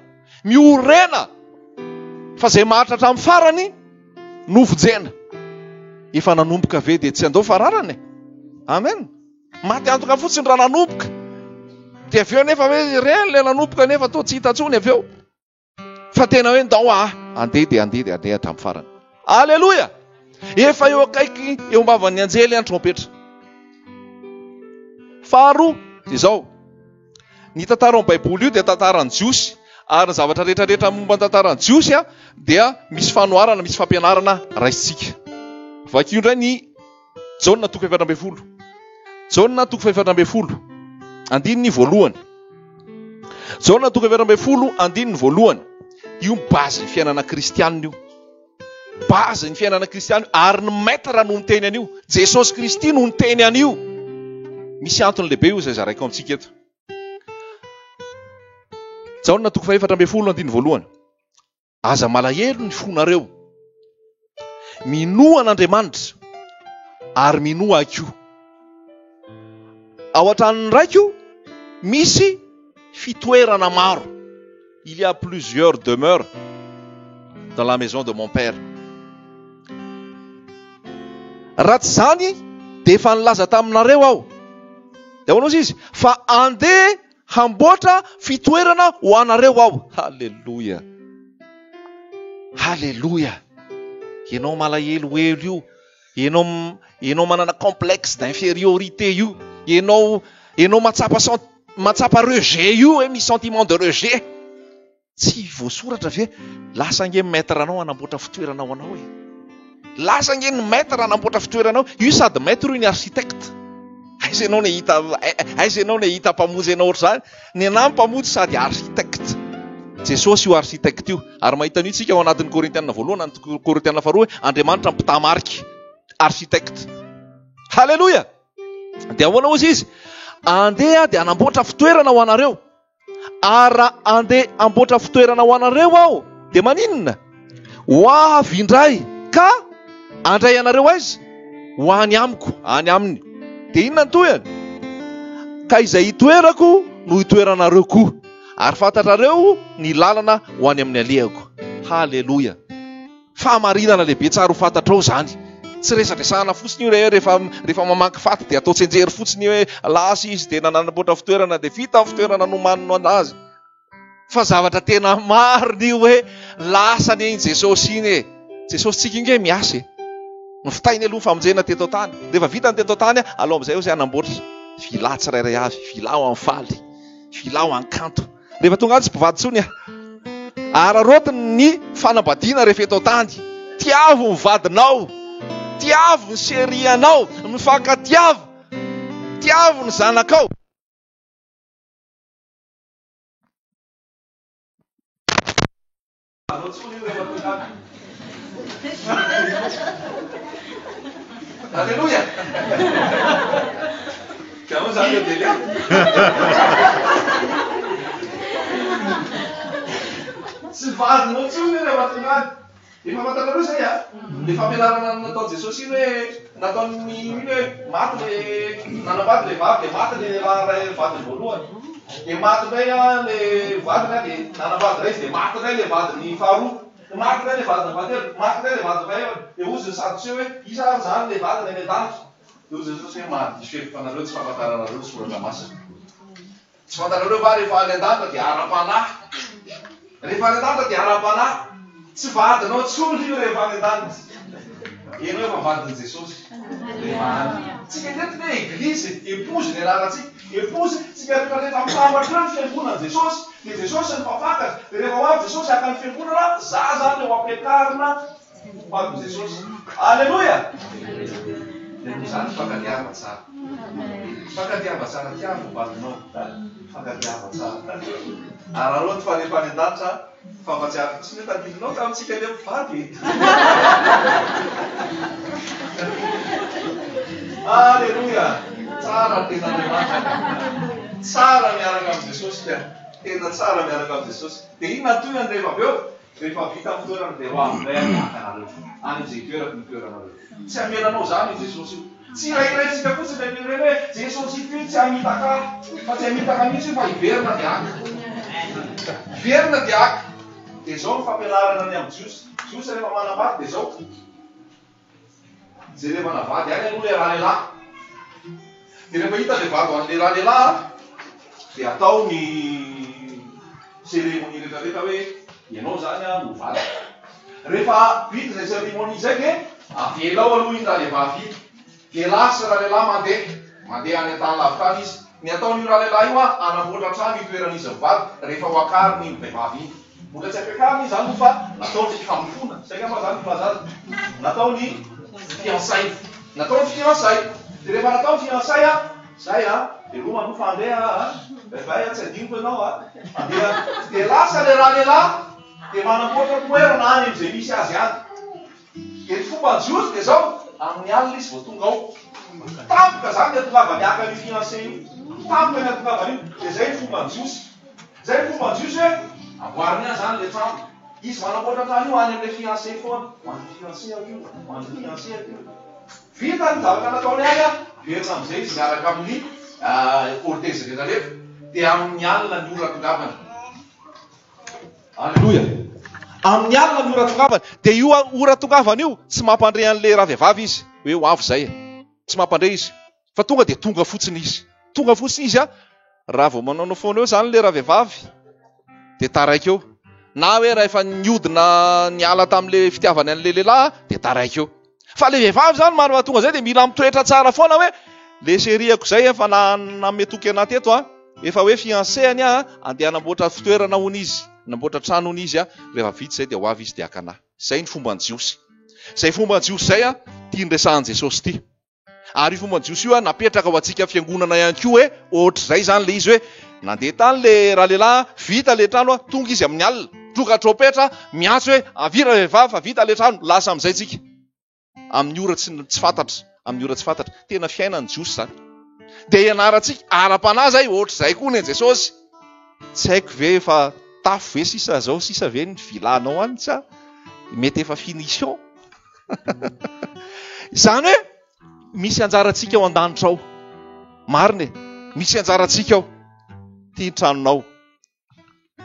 [SPEAKER 1] Miorena. Fa izay maharitra hatramin'ny farany no vonjena. Efa nanomboka ve dia tsy handao fararany e? Amen. Maty antoka fotsiny raha nanomboka. Dia avy eo nefa hoe ireny ilay nanomboka nefa toa tsy hita intsony avy eo. Fa tena hoe ndao aho andeha dia andeha dia andeha hatramin'ny farany. Aleloia! Efa eo akaiky eo am-bavan'ny anjely an trompetra. Faharoa dia izao, ny tantara ao amin'ny Baiboly io dia tantaran'ny Jiosy, ary ny zavatra rehetra rehetra momba ny tantaran'ny Jiosy dia misy fanoharana, misy fampianarana raisintsika. Vakio indray ny Jaona toko 14. Jaona toko 14, andininy voalohany. Jaona toko 14, andininy voalohany. Io base ny fiainana kristianina io. Base ny fiainana kristianina io. Ary ny maître no niteny an'io. Jesosy Kristy no niteny an'io. Misy antony lehibe io izay zaraiko amintsika eto. Jaona toko 14, andininy voalohany. Aza malahelo ny fonareo. Minoa an'Andriamanitra ary minoa ahy koa. Ao an-tranon'ny Raiko misy fitoerana maro. Il y a plusieurs demeures dans la maison de mon père. Raha tsy izany dia efa nilaza taminareo aho. Dia ahoana ozy izy? Fa andeha Hamboatra fitoerana ho anareo aho. Haleloia! Haleloia! Ianao malahelohelo io, ianao ianao manana complexe d'infériorité io, ianao ianao mahatsapa mahatsapa rejet io hoe misy sentiment de rejet. Tsy voasoratra ve? Lasa ange ny maître anao hanamboatra fitoerana ho anao e. Lasa ange ny maître hanamboatra fitoerana ao. Io sady maître io ny architecte. Aiza ianao ny hahita aiza ianao ny hahita mpamonjy anao ohatr'izany? Ny anah mpamonjy sady architecte. Jesosy io architecte io. Ary mahita an'io tsika ao anatin'ny Korintiana voalohany na ny Korintiana faharoa hoe Andriamanitra mpitamarika. Architecte. Haleloia! Dia ahoana hozy izy? Andeha dia hanamboatra fitoerana ho anareo. Ary raha handeha hamboatra fitoerana ho anareo aho, dia maninona? Ho avy indray ka handray anareo aiza? Ho any amiko, any aminy. Dia inona ny tohiny? Ka izay hitoerako no hitoeranareo koa, ary fantatrareo ny lalana ho any amin'ny alehako. Haleloia! Fahamarinana lehibe tsara ho fantatrao izany. Tsy resadresahana fotsiny io re rehefa rehefa mamaky faty dia atao tsianjery fotsiny hoe lasa izy dia nanamboatra fitoerana dia vita ny fitoerana nomanina anazy. Fa zavatra tena marina io hoe lasa anie iny Jesosy iny e. Jesosy tsika io nge miasa e. Novitainy aloha ny famonjena teto an-tany. Rehefa vita ny teto an-tany, alao amin'izay hozy hanamboatra villa tsirairay avy, villa ho an'ny faly, villa ho an'ny kanto. Rehefa tonga any tsy mpivady intsony aho. Araraotiny ny fanambadiana rehefa eto an-tany. Tiavo ny vadinao. Tiavo ny chérie-anao. Mifankatiava. Tiavo ny zanakao. Anao tsony io rehefa tonga any. Alléluia. Dia ahoana izany eo Delia? Tsy vadinao intsony io rehefa tonga any. Efa fantatrareo izay a? Le fampianarana nataon'i Jesosy iny hoe nataon'ny iny hoe maty le nanambady le vavy dia maty le lehilahy iray vadiny voalohany. Dia maty indray le vadiny dia nanambady indray izy dia maty indray le vadiny faharoa. Maty indray le vadiny fahatelo, maty indray le vadiny fahefatra. Dia hozy ny Sadoseo hoe iza ary izany le vadiny any an-danitra? Dia hozy Jesosy hoe mahadiso hevitra anareo tsy fahafantaranareo ny soratra masina. Tsy fantatrareo va rehefa any an-danitra dia ara-panahy? Rehefa any an-danitra dia ara-panahy. Tsy vadinao intsony io rehefa any an-danitra. Ianao efa vadin'i Jesosy rehefa any. Tsika teto ve eglizy, épouse ny anarantsika. Épouse, tsika rehetra rehetra mitambatra eo ny fiangonan'i Jesosy. Dia Jesosy no mpampakatra. Dia rehefa ho avy Jesosy haka ny fiangonana, za zany eo ampiakarina ho vadin'i Jesosy. Aleloia! Dia noho izany mifankatiava tsara. Mifankatiava tsara, tiavo ny vadinao. Mifankatiava tsara. Araraoty fa rehefa any an-danitra, fampatsiaro fotsiny hoe tadidinao tamintsika ilay mpivady e. Aleloia! Tsara ny tenin'Andriamanitra ka. Tsara miaraka amin'i Jesosy ka. Tena tsara miaraka amin'i Jesosy. Dia inona ny tohiny rehefa avy eo? Rehefa vita ny fitoerana dia ho avy indray aho haka anareo. Any amin'izay itoerako no itoeranareo. Tsy hamela anao izany io Jesosy io. Tsy hirahiraintsika fotsiny ilay mino ireny hoe Jesosy ito io tsy hamitaka ahy. Fa tsy hamitaka mihitsy io fa hiverina dia haka. Hiverina dia haka. Dia izao ny fampianarana ny amin'ny Jiosy. Jiosy rehefa manambady dia izao. Jerevana vady ihany aloha ilay ralehilahy. Dia rehefa hita ilay vady ho an'ilay ralehilahy dia atao ny cérémonie rehetra rehetra hoe ianao izany no vadiko. Rehefa vita izay cérémonie izay dia avela ao aloha iny ralehivavy iny. Dia lasa ralehilahy mandeha. Mandeha any an-tany lavitra any izy. Ny ataon'io ralehilahy io an, hanamboatra trano hitoeran'izy mivady rehefa ho akariny iny vehivavy iny. Mbola tsy ampiakarina izy aloha fa natao ny fifamofoana, zay angamba zany filaza azy. Natao ny fiançailles. Natao ny fiançailles. Dia rehefa natao ny fiançailles an, zay an, veloma aloha fa handeha aho an, bye bye an, tsy adinoko ianao an, handeha. Dia lasa ilay ralehilahy dia manamboatra toerana any amin'izay misy azy any. Dia ny fomban'ny Jiosy dia izao, amin'ny alina izy vao tonga ao. Tampoka izany ny atongavany haka an'io fiancé io. Tampoka ny atongavany io. Dia izay ny fomban'ny Jiosy. Izay ny fomban'ny Jiosy hoe, amboariny ihany izany ilay trano. Izy manamboatra trano io any amin'ilay fiancé foana. Ho an'ny fiancé aho io, ho an'ny fiancé aho io. Vita ny zavatra nataony any an, miverina amin'izay izy miaraka amin'ny cortège rehetra rehetra. Dia amin'ny alina ny ora atongavany. Aleloia! Amin'ny alina ny ora tongavany. Dia io ora tongavany io, tsy mampandre an'ilay ravehivavy izy hoe ho avy izay e. Tsy mampandre izy. Fa tonga dia tonga fotsiny izy. Tonga fotsiny izy an, raha vao manaonao foana eo izany ilay ravehivavy, dia taraiky eo. Na hoe raha efa niodina niala tamin'ilay fitiavany an'ilay lehilahy, dia taraiky eo. Fa ilay vehivavy izany mahatonga izay dia mila mitoetra tsara foana hoe le chérie-ko izay efa nanome toky anah teto an, efa hoe fiancé-any aho an, andeha hanamboatra fitoerana hono izy, hanamboatra trano hono izy an, rehefa vita izay dia ho avy izy dia haka anah. Izay ny fomban'ny Jiosy. Izay fomban'ny Jiosy izay an, ity niresahan'i Jesosy ity. Ary io fomban'ny Jiosy io an, napetraka ho antsika fiangonana ihany koa hoe ohatr'izay izany ilay izy hoe nandeha tany ilay ralehilahy, vita ilay trano an, tonga izy amin'ny alina, tonga trompetra, miantso hoe avia ravehivavy fa vita ilay trano, lasa amin'izay tsika. Amin'ny ora tsy tsy fantatra, amin'ny ora tsy fantatra. Tena fiainan'ny Jiosy izany. Dia ianarantsika ara-panahy izay, ohatr'izay koa ny an'i Jesosy. Tsy haiko ve efa tafo ve sisa zao sisa ve ny villa-nao any sa mety efa finition? Izany hoe misy anjarantsika ao an-danitra ao. Marina e, misy anjarantsika ao. Ty ny tranonao,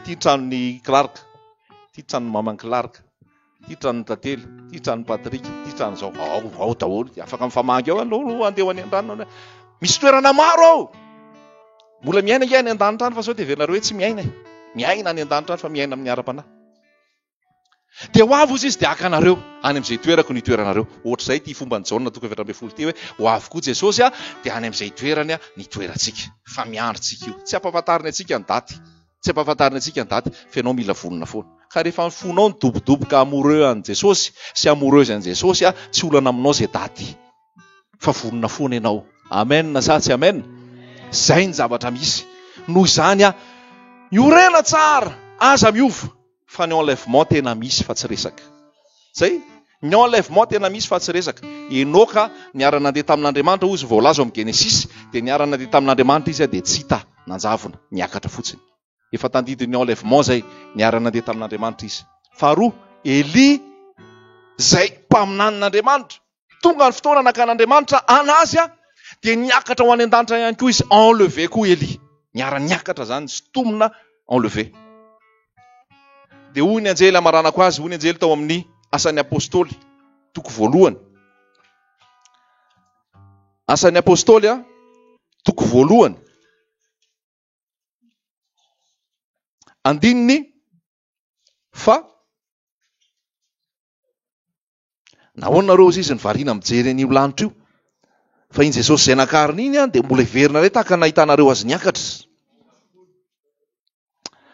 [SPEAKER 1] ty ny tranon'i Clark, ty ny tranon'i maman'i Clark, ty tranon'i Tantely, ty tranon'i Patrick, ty tranon'izao. Ao, ao daholo. Afaka mifamangy ao aloha, andeha ho any an-danitra. Misy toerana maro ao. Mbola miaina ange any an-danitra any fa sao dia heverinareo hoe tsy miaina e. Miaina any an-danitra any fa miaina amin'ny ara-panahy. Dia ho avy hozy izy dia haka anareo any amin'izay toerako ny hitoeranareo. Ohatr'izay ity fomban'i Jaona toko 14 ity hoe ho avy koa Jesosy dia any amin'izay toerany ny hitoerantsika. Fa miandry tsika io. Tsy ampahafantariny antsika ny daty. Tsy ampahafantariny antsika ny daty fa ianao mila vonona foana. Ka rehefa ny fonao nidobodoboka amoureux an'i Jesosy sy amoureuse an'i Jesosy tsy olana aminao izay daty. Fa vonona foana ianao. Amen sa tsy amen? Izay ny zavatra misy. Noho izany miorena tsara, aza miova. Fa ny enlèvement tena misy fa tsy resaka. Zay, ny enlèvement tena misy fa tsy resaka. Enoka niara-nandeha tamin'Andriamanitra hozy voalaza ao amin'ny Genesisy, dia niara-nandeha tamin'Andriamanitra izy dia tsy hita, nanjavona, niakatra fotsiny. Efa tandidin'ny enlèvement zay, niara-nandeha tamin'Andriamanitra izy. Faharoa, Elia zay mpaminanin'Andriamanitra, Tonga ny fotoana nakan'Andriamanitra an'azy dia niakatra ho any an-danitra ihany koa izy, enlevé koa Elia. Niara-niakatra izany, sintomina enlevé. Dia hoy ny anjely hamaranako azy, hoy ny anjely tao amin'ny Asan'ny Apostoly, toko voalohany. Asan'ny Apostoly, toko voalohany. Andininy fa Nahoana nareo ozy izy no variana mijery an'io lanitra io? Fa iny Jesosy izay nakarina iny an, dia mbola heverina indray tahaka ny nahitanareo azy niakatra.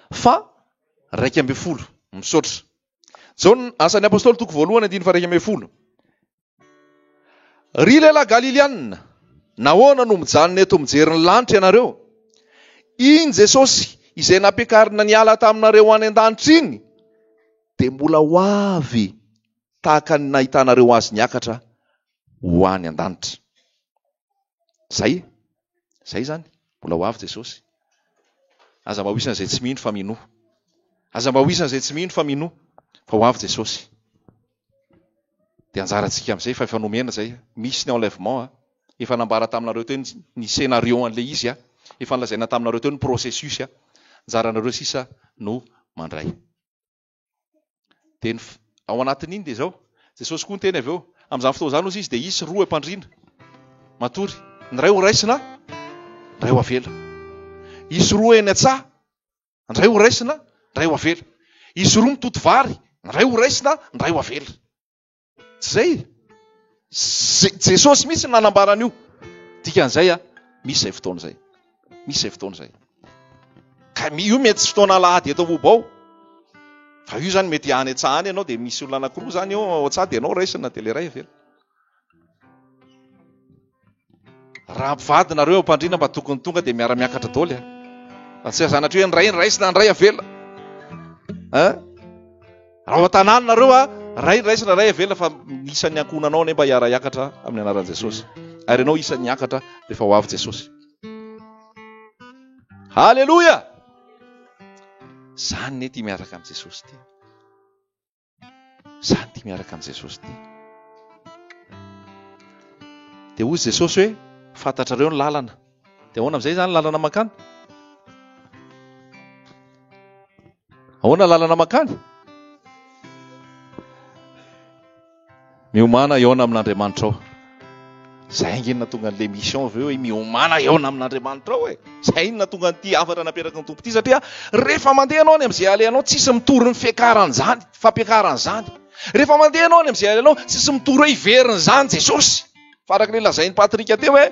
[SPEAKER 1] Fa 11, misaotra. Jaona, Asan'ny Apostoly toko voalohany andininy faha 11. Ry lehilahy Galilianina, nahoana no mijanona eto mijery ny lanitra ianareo? Iny Jesosy izay nampiakarina niala taminareo any an-danitra iny, dia mbola ho avy tahaka ny nahitanareo azy niakatra ho any an-danitra. Zay, zay zany, mbola ho avy Jesosy. Aza mba ho isan'izay tsy mino fa minoa. Aza mba ho isan'izay tsy mino fa minoa fa ho avy Jesosy. Dia anjarantsika amin'izay fa efa nomena izay. Misy ny enlèvement a. Efa nambara taminareo teo ny scénario an'ilay izy a. Efa nolazaina taminareo teo ny processus a. Anjaranareo sisa no mandray. Dia ny ao anatin'iny dia izao, Jesosy koa niteny avy eo, amin'izany fotoana izany hozy izy dia hisy roa am-pandriana matory, ny iray ho raisina, ny iray ho avela. Hisy roa eny an-tsaha, ny iray ho raisina, ny iray ho avela. Hisy roa mitoto vary, ny iray ho raisina, ny iray ho avela. Tsy izay? Jesosy mihitsy no nanambara an'io. Dikan'izay a, Misy izay fotoana izay. Misy izay fotoana izay. Ka io mety tsy fotoana alahady eto Ambohibao. Fa io izany mety any an-tsaha any ianao dia misy olona anankiroa izany eo ao an-tsaha dia ianao raisina dia ilay iray avela. Raha mpivady nareo eo am-pandriana mba tokony tonga dia miara-miakatra daholo a. Fa tsy sanatria hoe ny ray ny raisina ny ray avela. Hein? Raha ao an-tanàna nareo a, ray ny raisina ray avela fa ny isan'ny ankohonanao anie mba hiara-hiakatra amin'ny anaran'i Jesosy. Ary ianao isan'ny hiakatra rehefa ho avy Jesosy. Haleloia! Zany ne ty miaraka amin'i Jesosy ty. Zany ty miaraka amin'i Jesosy ty. Dia hoy Jesosy hoe fantatrareo ny lalana. Dia ahoana amin'izay izany lalana mankany? Ahoana lalana mankany? Miomàna hihaona amin'Andriamanitrao. Izay ange no nahatonga an'ilay mission avy eo hoe miomàna hihaona amin'Andriamanitrao e. Izay no nahatonga an'ity hafatra napetraky ny Tompo ity satria rehefa mandeha ianao any amin'izay alehanao tsisy mitory ny fiakaran'izany, fampiakarana izany. Rehefa mandeha ianao any amin'izay alehanao tsisy mitory hoe hiverina izany Jesosy. Fa araka ilay lazain'i Patrick teo hoe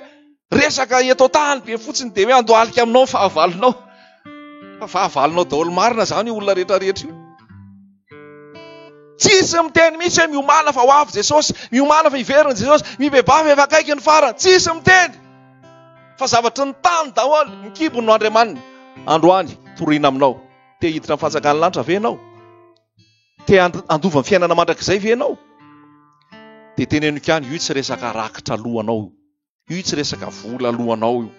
[SPEAKER 1] resaka eto an-tany be fotsiny dia hoe andohalika aminao ny fahavalonao. Fa fahavalonao daholo marina izany io olona rehetra rehetra io. Tsisy miteny mihitsy hoe miomàna fa ho avy Jesosy, miomàna fa hiverina Jesosy, mibebaha fa efa akaiky ny farany. Tsisy miteny. Fa zavatry ny tany daholo, ny kibony no andriamaniny. Androany, torina aminao. Te hiditra amin'ny fanjakan'ny lanitra ve ianao? Te handova ny fiainana mandrakizay ve ianao? Dia teneno ihany, io tsy resaka rakitra alohanao io. Io tsy resaka vola alohanao io.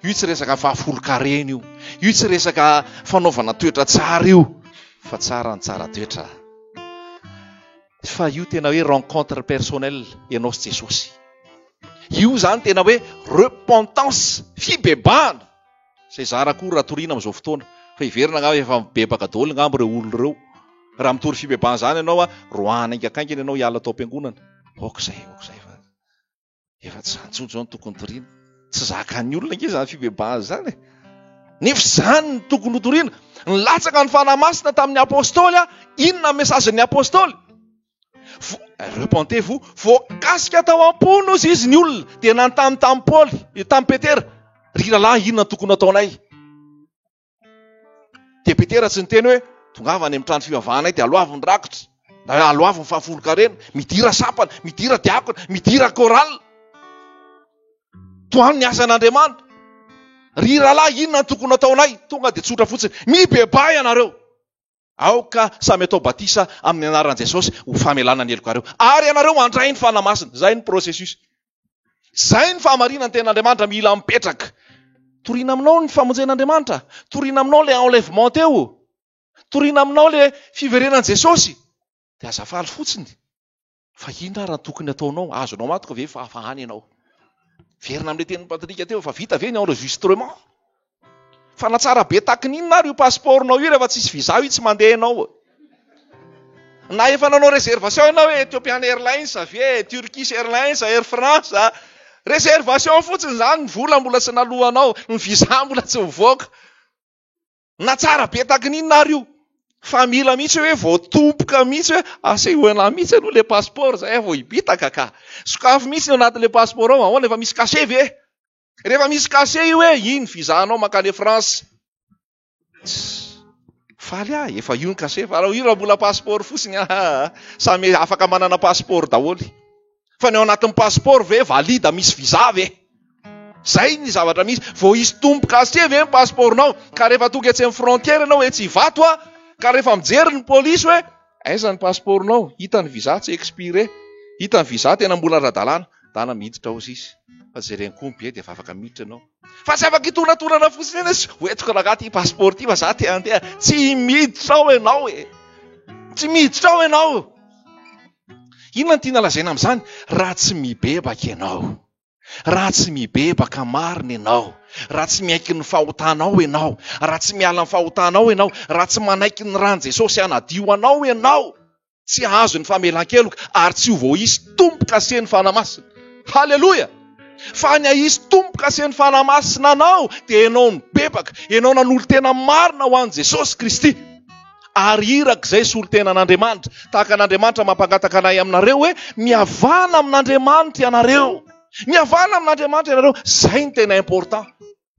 [SPEAKER 1] Io tsy resaka fahafolon-karena io. Io tsy resaka fanaovana toetra tsara io. Fa tsara ny tsara toetra. Fa io tena hoe rencontre personnelle ianao sy Jesosy. Io izany tena hoe repentance, fibebahana. Izay zara koa raha toriana amin'izao fotoana. Fa heverina angamba efa mibebaka daholo angamba ireo olona ireo. Raha mitory fibebahana izany ianao, roahana haingankaingana ianao hiala tao am-piangonana. Aoka izay, aoka izay fa. Efa tsy izany intsony izao no tokony toriana. Tsy zakan'ny olona ange izany fibebahana izany e. Nefa izany no tokony hotoriana. Nilatsaka ny Fanahy Masina tamin'ny Apôstôly, inona ny message-n'ny Apôstôly? Repentez-vous. Voakasika tao am-pony hozy izy ny olona, dia nanontany tamin'i Paoly, tamin'i Petera, ry rahalahy, inona no tokony hataonay? Dia Petera tsy niteny hoe, tongava any amin'ny trano fivavahanay dia aloavy ny rakitra, na hoe aloavy ny fahafolonkarena, midira sampana, midira diakona, midira chorale. Tohano ny asan'Andriamanitra. Ry rahalahy, inona no tokony hataonay? Tonga dia tsotra fotsiny, mibebaha ianareo. Aoka samy atao batisa amin'ny anaran'i Jesosy ho famelana ny helokareo. Ary ianareo handray ny Fanahy Masina. Izay ny processus. Izay ny fahamarinan'ny tenin'Andriamanitra mila mipetraka. Torina aminao ny famonjen'Andriamanitra. Torina aminao ilay enlèvement teo. Torina aminao ilay fiverenan'i Jesosy. Dia aza faly fotsiny. Fa inona ary no tokony ataonao? Azonao antoka ve fa efa any ianao? Verina amin'ilay tenin'i Patrick teo, efa vita ve ny enregistrement? Fa na tsara be taky ny inona ary io passeport-nao io rehefa tsisy visa io tsy mandeha ianao. Na efa nanao réservation ianao hoe Ethiopian Airlines ve, Turkish Airlines, Air France, réservation fotsiny izany, ny vola mbola tsy naloanao, ny visa mbola tsy mivoaka. Na tsara be taky ny inona ary io. Fa mila mihitsy hoe voatompoka mihitsy hoe asehoy anah mihitsy aloha le passeport zay aho vao hibitaka ka. Sokafy mihitsy ny ao anatin'le passeport ao, ahoana efa misy cachet ve? Rehefa misy cachet io hoe iny visa anao mankany France. Faly aho, efa io ny cachet fa raha io raha mbola passeport fotsiny ah, samy afaka manana passeport daholo. Fa ny ao anatin'ny passeport ve valide misy visa ve? Zay ny zavatra misy. Vao hisy tombo-kase ve ny passeport-nao? Ka rehefa tonga etsy amin'ny frontière ianao etsy Ivato a, ka rehefa mijery ny polisy hoe aiza ny passeport-nao? Hita ny visa tsy expiré. Hita ny visa tena mbola ara-dalàna. Dana miditra ao sisy. Fa jereny koa ny billet dia efa afaka miditra ianao. Fa tsy afaka hitonatonana fotsiny eny hoe hoentiko rangahy ity passeport ity fa za te handeha. Tsy miditra ao ianao e. Tsy miditra ao ianao. Inona no tiana lazaina amin'izany? Raha tsy mibebaka ianao, raha tsy mibebaka marina ianao, raha tsy miaiky ny fahotanao ianao, raha tsy miala amin'ny fahotanao ianao, raha tsy manaiky ny ran'i Jesosy hanadio anao ianao, tsy hahazo ny famelan-keloka ary tsy ho voaisy tombo-kase ny Fanahy Masina. Haleloia! Fa ny hahisy tombo-kase ny Fanahy Masina anao dia ianao nibebaka, ianao nanolo-tena marina ho an'i Jesosy Kristy. Ary iraka izay solontenan'Andriamanitra, tahaka an'Andriamanitra mampangataka anay aminareo hoe, mihavana amin'Andriamanitra ianareo. Mihavana amin'Andriamanitra ianareo. Izay no tena important.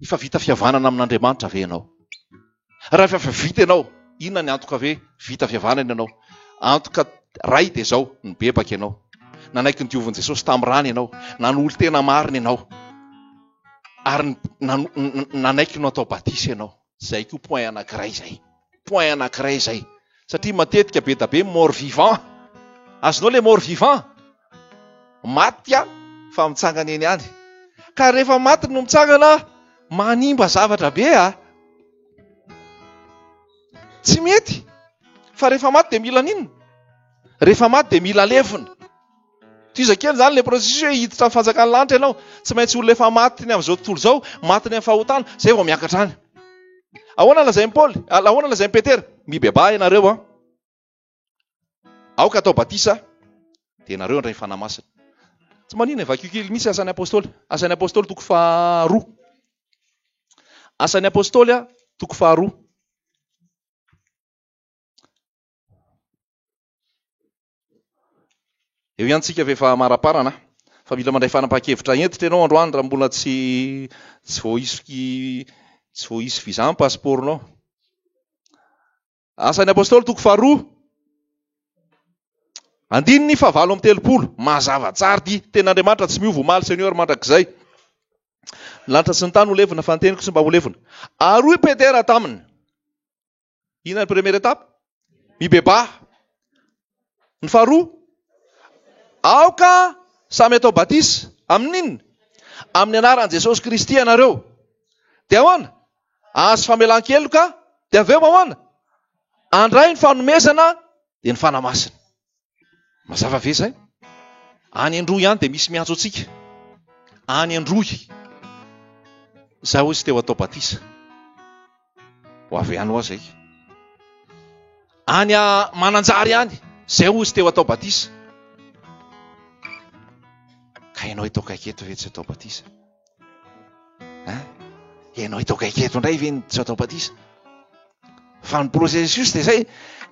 [SPEAKER 1] Efa vita fihavanana amin'Andriamanitra ve ianao? Raha efa vita ianao, inona ny antoka ve vita fihavanana ianao? Antoka ray dia izao, nibebaka ianao. Nanaiky ny diovin'i Jesosy tamin'ny rany ianao. Nanolo-tena marina ianao. Ary nanaiky no atao batisa ianao. Izay koa point anankiray izay. Point anankiray izay. Satria matetika be da be mort vivant. Azonao le mort vivant? Maty a fa mitsangana eny ihany. Ka rehefa maty no mitsangana, manimba zavatra be a. Tsy mety. Fa rehefa maty dia mila n'inona? Rehefa maty dia mila levona. Tohiza kely izany ilay processus hoe hiditra amin'ny fanjakan'ny lanitra ianao. Tsy maintsy olona efa maty ny amin'izao tontolo izao, maty ny amin'ny fahotana, izay vao miakatra any. Ahoana lazain'i Paoly? Ahoana lazain'i Petera? Mibebaha ianareo an. Aoka atao batisa dia ianareo handray ny Fanahy Masina. Tsy maninona, vakio kely mihitsy Asan'ny Apostoly. Asan'ny Apostoly toko faharoa. Asan'ny Apostoly toko faharoa. Eo ihany tsika fa efa amaraparana fa mila mandray fanapahan-kevitra hentitra ianao androany raha mbola tsy tsy voaisy tsy voaisy visa ny passeport-nao. Asan'ny Apostoly toko faharoa andininy fahavalo amby telopolo. Mazava tsara ity. Tenin'Andriamanitra tsy miova omaly sy anio ary mandrakizay. Ny lanitra sy ny tany ho levona fa ny teniko tsy mba ho levona. Ary hoy Petera taminy, Inona ny première étape? Mibebaha. Ny faharoa, aoka samy atao batisa. Amin'inona? Amin'ny anaran'i Jesosy Kristy ianareo. Dia ahoana? Ahazo famelan-keloka, dia avy eo ahoana? Handray ny fanomezana, dia ny Fanahy Masina. Mazava ve izay? Any Androy ihany dia misy miantso antsika. Any Androy. Izaho hozy teo atao batisa. Ho avy any ho aho izay. Any Mananjary any, izay hozy teo atao batisa. Ka ianao eto akaiky eto ve tsy atao batisa? Hein? Ianao eto akaiky eto indray ve tsy atao batisa? Fa ny processus dia izay,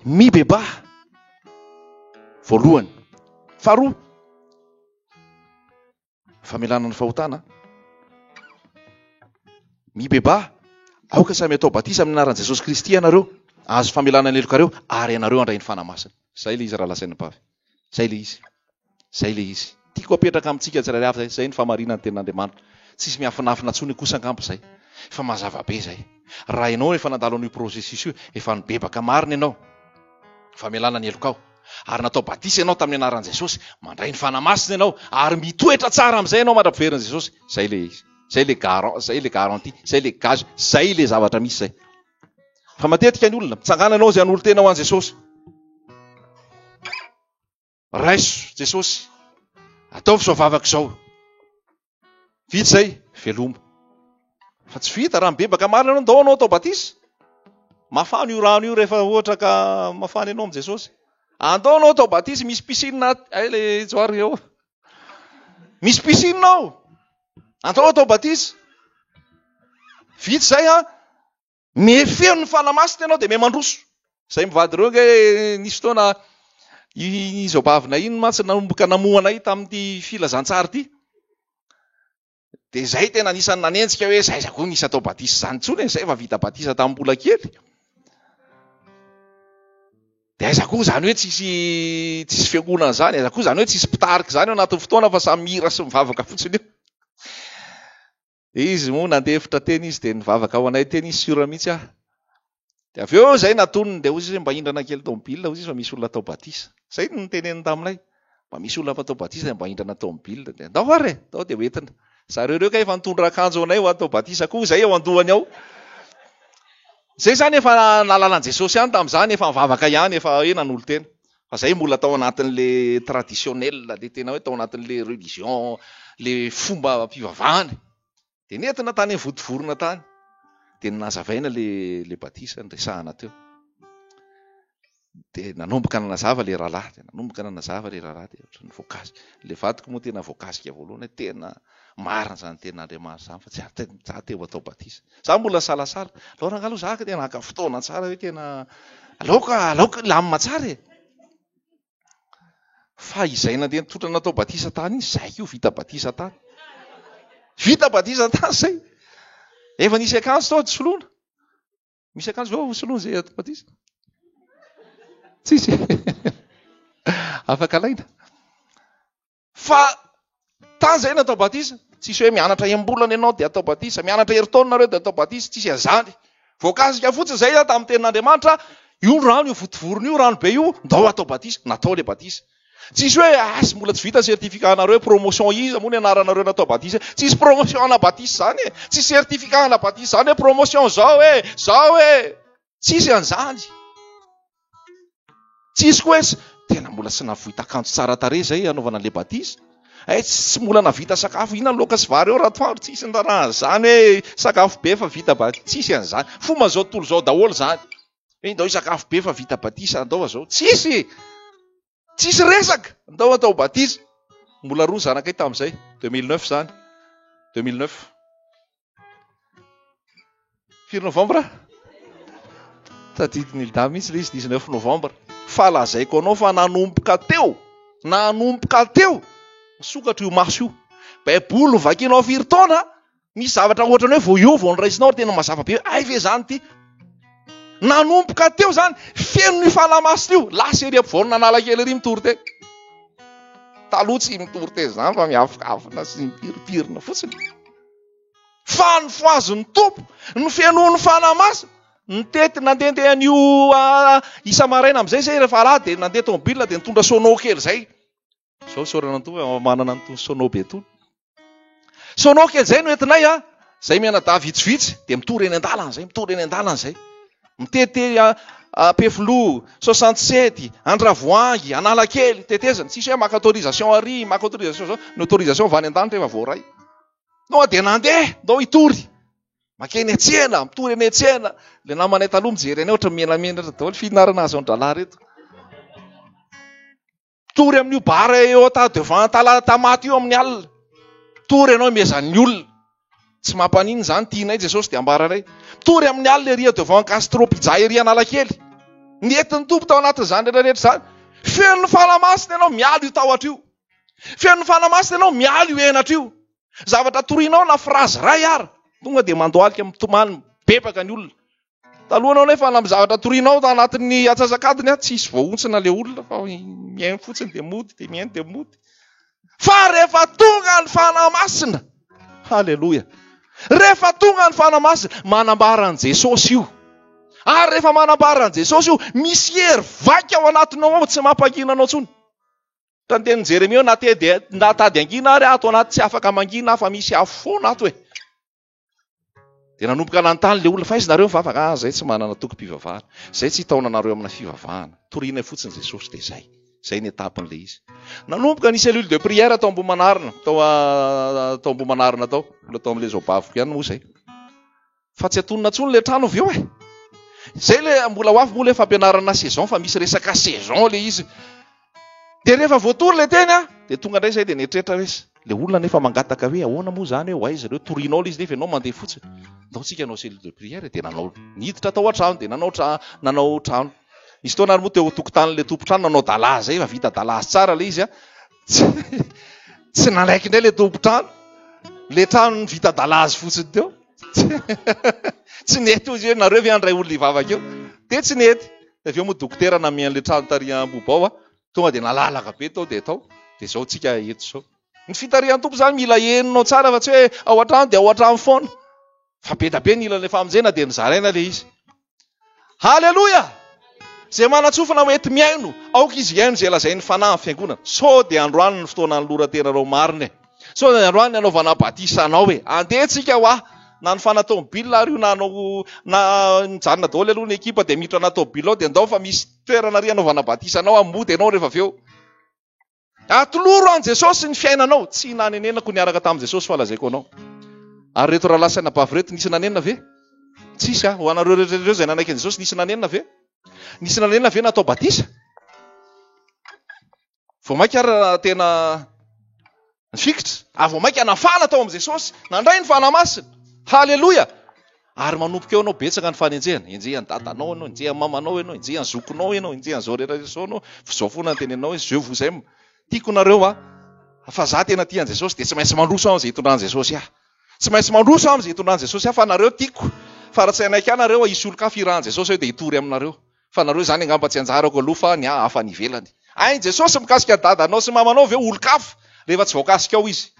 [SPEAKER 1] mibebaha voalohany. Faharoa, famelana ny fahotana. Mibebaha, aoka samy atao batisa amin'ny anaran'i Jesosy Kristy ianareo, ahazo famelana ny helokareo, ary ianareo handray ny Fanahy Masina. Izay ilay izy raha lazaina am-bavy. Izay ilay izy. Izay ilay izy. Tiako apetraka amintsika tsirairay avy izay. Izay ny fahamarinan'ny tenin'Andriamanitra. Tsisy miafinafina intsony kosa angamba izay. Efa mazava be izay. Raha ianao efa nandalo an'io processus io, efa nibebaka marina ianao, famelana ny helokao, ary natao batisa ianao tamin'ny anaran'i Jesosy, mandray ny Fanahy Masina ianao, ary mitoetra tsara amin'izay ianao mandra-piverin'i Jesosy. Izay ilay izy. Izay ilay garant, izay ilay garantie, izay ilay gage, izay ilay zavatra misy izay. Fa matetika ny olona, mitsangana ianao izay hanolo-tena ho an'i Jesosy. Raiso Jesosy, ataovy izao vavaka izao. Vita izay, veloma. Fa tsy vita raha mibebaka marina ianao, ndao anao atao batisa. Mafana io rano io rehefa ohatra ka mafana ianao amin'i Jesosy. Andao anao atao batisa, misy piscine ay le johary eo. Misy piscine ao. Andao atao batisa. Vita izay an. Mihefeno ny Fanahy Masina ianao dia miha mandroso. Izay mivady ireo ange nisy fotoana i Zaobavina iny mantsy nanomboka namoha anay tamin'ity filazantsara ity. Dia izay tena anisan'ny nanenjika hoe zaiza koa nisy atao batisa izany intsony e, izay efa vita batisa tamin'ny mbola kely. Dia aiza koa izany hoe tsisy tsisy fiangonana izany, aiza koa izany hoe tsisy mpitarika izany ao anatin'ny fotoana fa samy mihira sy mivavaka fotsiny eo. Dia izy moa nandefitra teny izy dia nivavaka ho anay teny izy sûr mihitsy aho. Dia avy eo izay natoniny dia hoy izy hoe mba hindrana kely tomobile hoy izy fa misy olona atao batisa. Izay no noteneniny taminay. Mba misy olona atao batisa dia mba hindrana tomobile. Dia ndao ary e, ndao dia hoentina. Zareo ireo kay efa nitondra akanjo anay ho atao batisa koa izay ao an-dohany ao. Izay izany efa nahalala an'i Jesosy ihany tamin'izany, efa nivavaka ihany, efa hoe nanolo-tena. Fa izay mbola tao anatin'le traditionnel, le tena hoe tao anatin'le religion, le fombam-pivavahana. Dia nentina tany amin'ny Vontovorona tany. Dia nazavaina le le batisa niresahana teo. Dia nanomboka nanazava le rahalahy, dia nanomboka nanazava le rahalahy dia ohatran'ny voakasika. Le vadiko moa tena voakasika voalohany hoe tena marina izany tenin'Andriamanitra izany fa tsy za te ho atao batisa. Za mbola nisalasala. Alao rangahy aloha za tena haka fotoana tsara hoe tena aleoko aleoko hilamina tsara e. Fa izay nandeha nitotra natao batisa tany iny, zay koa vita batisa tany. Vita batisa tany zay. Efa nisy akanjo tao tsy soloina. Misy akanjo ve ao soloina zay atao batisa? Tsisy. Afaka alaina. Fa tany zay natao batisa. Tsisy hoe mianatra enim-bolana ianao dia atao batisa, mianatra herintaona nareo dia atao batisa, tsisy an'izany. Voakasika fotsiny zay tamin'ny tenin'Andriamanitra, io rano io votovorona io, rano be io, ndao atao batisa. Natao le batisa. Tsisy hoe as mbola tsy vita certificat nareo hoe promotion iza moa ny anaranareo natao batisa. Tsisy promotion ana batisa zany e. Tsisy certificat ana batisa zany hoe promotion zao e, zao e. Tsisy an'izany. Tsisy koa hoe tena mbola tsy navoita akanjo tsara tarehy zay hanaovana an'le batisa. Eh, tsy mbola navita sakafo, inona ny laoka sy vary eo ratoandro, tsisy ny raharaha an'izany hoe sakafo be fa vita batisa, tsisy an'izany. Fomba zao tontolo zao daholo zany. Hoe ndao hisakafo be fa vita batisa, ndao azao. Tsisy! Tsisy resaka! Ndao atao batisa. Mbola roa zanakay tamin'izay, 2009 zany. 2009. Firy novembre? Tadidin'i Hilda mihitsy ilay izy, 19 novembre. Fa lazaiko anao fa nanomboka teo, nanomboka teo, nisokatra io maso io. Baiboly vakinao firy taona? Misy zavatra ohatran'ny hoe vao eo vao noraisinao ary tena mazava be hoe hay ve izany ity. Nanomboka teo izany, feno io fanahy masina io, lasa ery ampovoan'ny Analakely ery mitory teny. Taloha tsy mitory teny izany fa miavokavona sy mipirimpirina fotsiny. Fa nofohazin'ny Tompo, nofenoin'ny fanahy masina, nitety nandehandeha an'io isa-maraina amin'izay izay rehefa alahady dia nandeha tomobile dia nitondra sono kely izay. Zao isaorana ny Tompo fa manana an'itony sono be itony. Sono kely zay no entinay a, zay mianadahy vitsivitsy dia mitory eny an-dalana zay, mitory eny an-dalana zay. Mitete Ampefiloha, 67, Andravoahangy, Analakely, tetezana. Tsisy hoe maka autorisation ary, maka autorisation zao, ny autorisation avy any an-danitra efa voaray. Noa dia nandeha, ndao hitory. Makeny an-tsena, mitory eny an-tsena. Ilay namanay taloha mijery anay ohatran'ny menamenatra daholo, fihinarana azo an-drahalahy reto. Mitory amin'io bar eo devant Talatamaty io amin'ny alina. Mitory ianao imezan'ny olona. Tsy mampaninona izany, tianay Jesosy dia ambaranay. Mitory amin'ny alina ery devant Gastro Pizza ery Analakely. Nentin'ny Tompo tao anatin'izany rehetra rehetra izany. Feno ny Fanahy Masina ianao miala io tahotra io. Feno ny Fanahy Masina ianao miala io henatra io. Zavatra torianao na phrase iray ary tonga dia mandohalika mitomany mibebaka ny olona. Taloha anao nefa na zavatra torianao tao anatin'ny atsasak'adiny a, tsisy voahontsina le olona fa mihaino fotsiny dia mody, dia mihaino dia mody. Fa rehefa tonga ny Fanahy Masina, haleloia, rehefa tonga ny Fanahy Masina, manambara an'i Jesosy io. Ary rehefa manambara an'i Jesosy io, misy hery vaika ao anatinao ao, tsy mampangina anao intsony. Ka ny tenin'i Jeremia hoe, na te dia, na tady hangina ary ato anaty tsy afaka mangina aho fa misy afo foana ato e. Dia nanomboka nanontany ilay olona, fa aiza nareo mivavaka? Ah, zay tsy manana tokim-pivavahana. Zay tsy hitaona anareo amina fivavahana. Torianay fotsiny Jesosy dia zay. Zay ny étape-n'ilay izy. Nanomboka ny cellule de prière tao Ambohimanarina, tao tao Ambohimanarina tao. Mbola tao amin'ilay zaobaviko ihany moa zay. Fa tsy atonina intsony ilay trano avy eo e. Zay ilay mbola ho avy moa ilay fampianarana saison fa misy resaka saison ilay izy. Dia rehefa voatory ilay teny an, dia tonga indray izay dia nieritreritra hoe ilay olona nefa mangataka hoe ahoana moa izany hoe ho aiza ireo, torianao ilay izy nefa ianao mandeha fotsiny. Ndao tsika hanao cellule de prière dia nanao, niditra tao an-trano dia nanao tra, nanao trano. Nisy fotoana ary moa teo an-tokotanin'ilay tompon-trano nanao dalazy izay, efa vita dalazy tsara ilay izy an. Tsy, tsy nanaiky indray ilay tompon-trano. Ilay trano vita dalazy fotsiny teo. Tsy nety hoy izy hoe nareo ve handray olona hivavaka eo? Dia tsy nety. Dia avy eo moa dokotera namia an'ilay trano tary Ambohibao a, tonga dia nalalaka be tao dia tao, dia izao tsika eto izao. Ny fitarihan'ny Tompo izany mila henonao tsara fa tsy hoe ao an-trano dia ao an-trano foana. Fa be dia be ny ilan'ilay famonjena dia nozaraina ilay izy. Haleloia! Izay manan-tsofina ho enti-mihaino, aoka izy hihaino izay lazain'ny Fanahy amin'ny fiangonana. Sao dia androany ny fotoana hanoloran-tenanao marina e! Sao dia androany ny hanaovana batisa anao e! Andeha tsika hoa! Na nifana tomobile ary io na hanao na nijanona daholo aloha ny ekipa dia miditra anaty tomobile ao dia ndao fa misy toerana ary hanaovana batisa anao hamody ianao rehefa avy eo. Atoloro an'i Jesosy ny fiainanao. Tsy nanenenako niaraka tamin'i Jesosy fa lazaiko anao. Ary reto rahalahy sy anabavy reto nisy nanenina ve? Tsisy a. Ho anareo rehetra ireo izay nanaiky an'i Jesosy nisy nanenina ve? Nisy nanenina ve natao batisa? Vao mainka ary raha tena nifikitra, ary vao mainka nafana tao amin'i Jesosy, nandray ny Fanahy Masina. Haleloia! Ary manomboka eo ianao betsaka ny fanenjehana. Enjehan'ny dadanao ianao, enjehan'ny mamanao ianao, enjehan'ny zokinao ianao, enjehan'izao rehetra rehetra izao ianao. Fa izao foana ny tenenao hoe je vous aime. Tiako nareo a, fa za tena tia an'i Jesosy dia tsy maintsy mandroso aho izay hitondran'i Jesosy ahy. Tsy maintsy mandroso aho amin'izay hitondran'i Jesosy ahy fa nareo tiako. Fa raha tsy hanaiky ahy nareo hisy olon-kafa hirahan'i Jesosy eo dia hitory aminareo. Fa nareo izany angamba tsy anjarako aloha fa ny ahy hafa any ivelany. Hain'i Jesosy mikasika ny dadanao sy mamanao ve olon-kafa rehefa tsy voakasikao izy?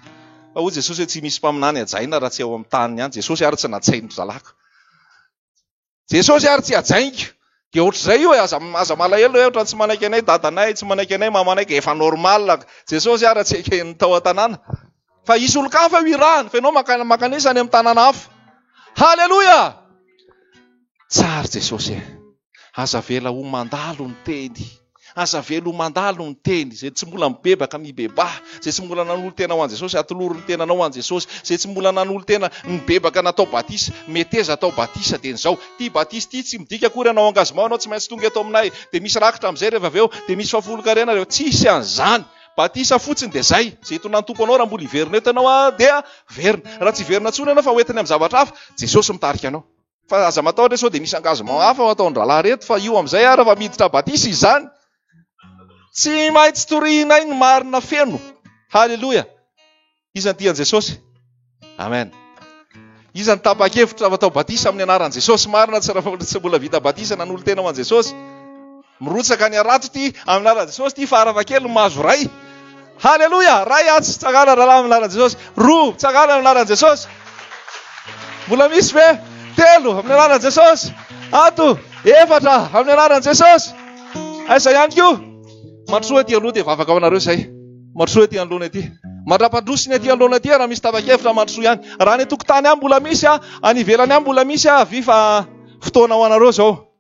[SPEAKER 1] Fa hoy Jesosy hoe tsy misy mpaminany hajaina raha tsy ao amin'ny taniny ihany. Jesosy ary tsy natsain'ny zalako. Jesosy ary tsy hajainiko. Dia ohatr'izay io e, aza aza malahelo hoe ohatran'ny tsy manaiky anay dadanay, tsy manaiky anay mamanay, ka efa normal. Jesosy ary tsy eken'ny tao an-tanàna. Fa hisy olon-kafa io irahany, fa ianao maka makanesa any amin'ny tanàna hafa. Haleloia! Tsara Jesosy e. Aza avela ho mandalo ny teny. Aza avela ho mandalo ny teny. Izay tsy mbola mibebaka, mibebaha. Izay tsy mbola nanolo-tena ho an'i Jesosy, atolory ny tenanao ho an'i Jesosy. Izay tsy mbola nanolo-tena, nibebaka natao batisa, meteza atao batisa dia izao. Ity batisa ity tsy midika akory hanao engagement ianao tsy maintsy tonga eto aminay. Dia misy rakitra amin'izay rehefa avy eo, dia misy fahafolonkarena rehefa. Tsisy an'izany. Batisa fotsiny dia izay. Izay hitonan'ny Tompo anao raha mbola hiverina eto ianao dia verina. Raha tsy hiverina intsony ianao fa hoentiny amin'ny zavatra hafa, Jesosy mitarika anao. Fa aza matahotra sao dia misy engagement hafa ho ataon-drahalahy reto fa io amin'izay ary fa miditra batisa izany. Tsy maintsy torihinay ny marina feno. Haleloia. Iza ny tian'i Jesosy? Amen. Iza ny tapa-kevitra fa atao batisa amin'ny anaran'i Jesosy? Marina tsy raha tsy mbola vita batisa nanolo-tena ho an'i Jesosy. Mirotsaka ny harato ity amin'ny anaran'i Jesosy ity faharafakely mahazo ray. Haleloia! Ray atsy, tsangana rahalahy amin'ny anaran'i Jesosy. Roa, tsangana amin'ny anaran'i Jesosy. Mbola misy ve? Telo amin'ny anaran'i Jesosy. Ato, efatra amin'ny anaran'i Jesosy. Aiza ihany koa? Mandrosoa aty aloha dia vavaka ho anareo izay. Mandrosoa aty anoloana aty. Mandra-pandroso ny aty anoloana aty raha misy tapa-kevitra mandrosoa ihany. Raha any an-tokotany any mbola misy, any ivelany any mbola misy, avia fa fotoana ho anareo izao.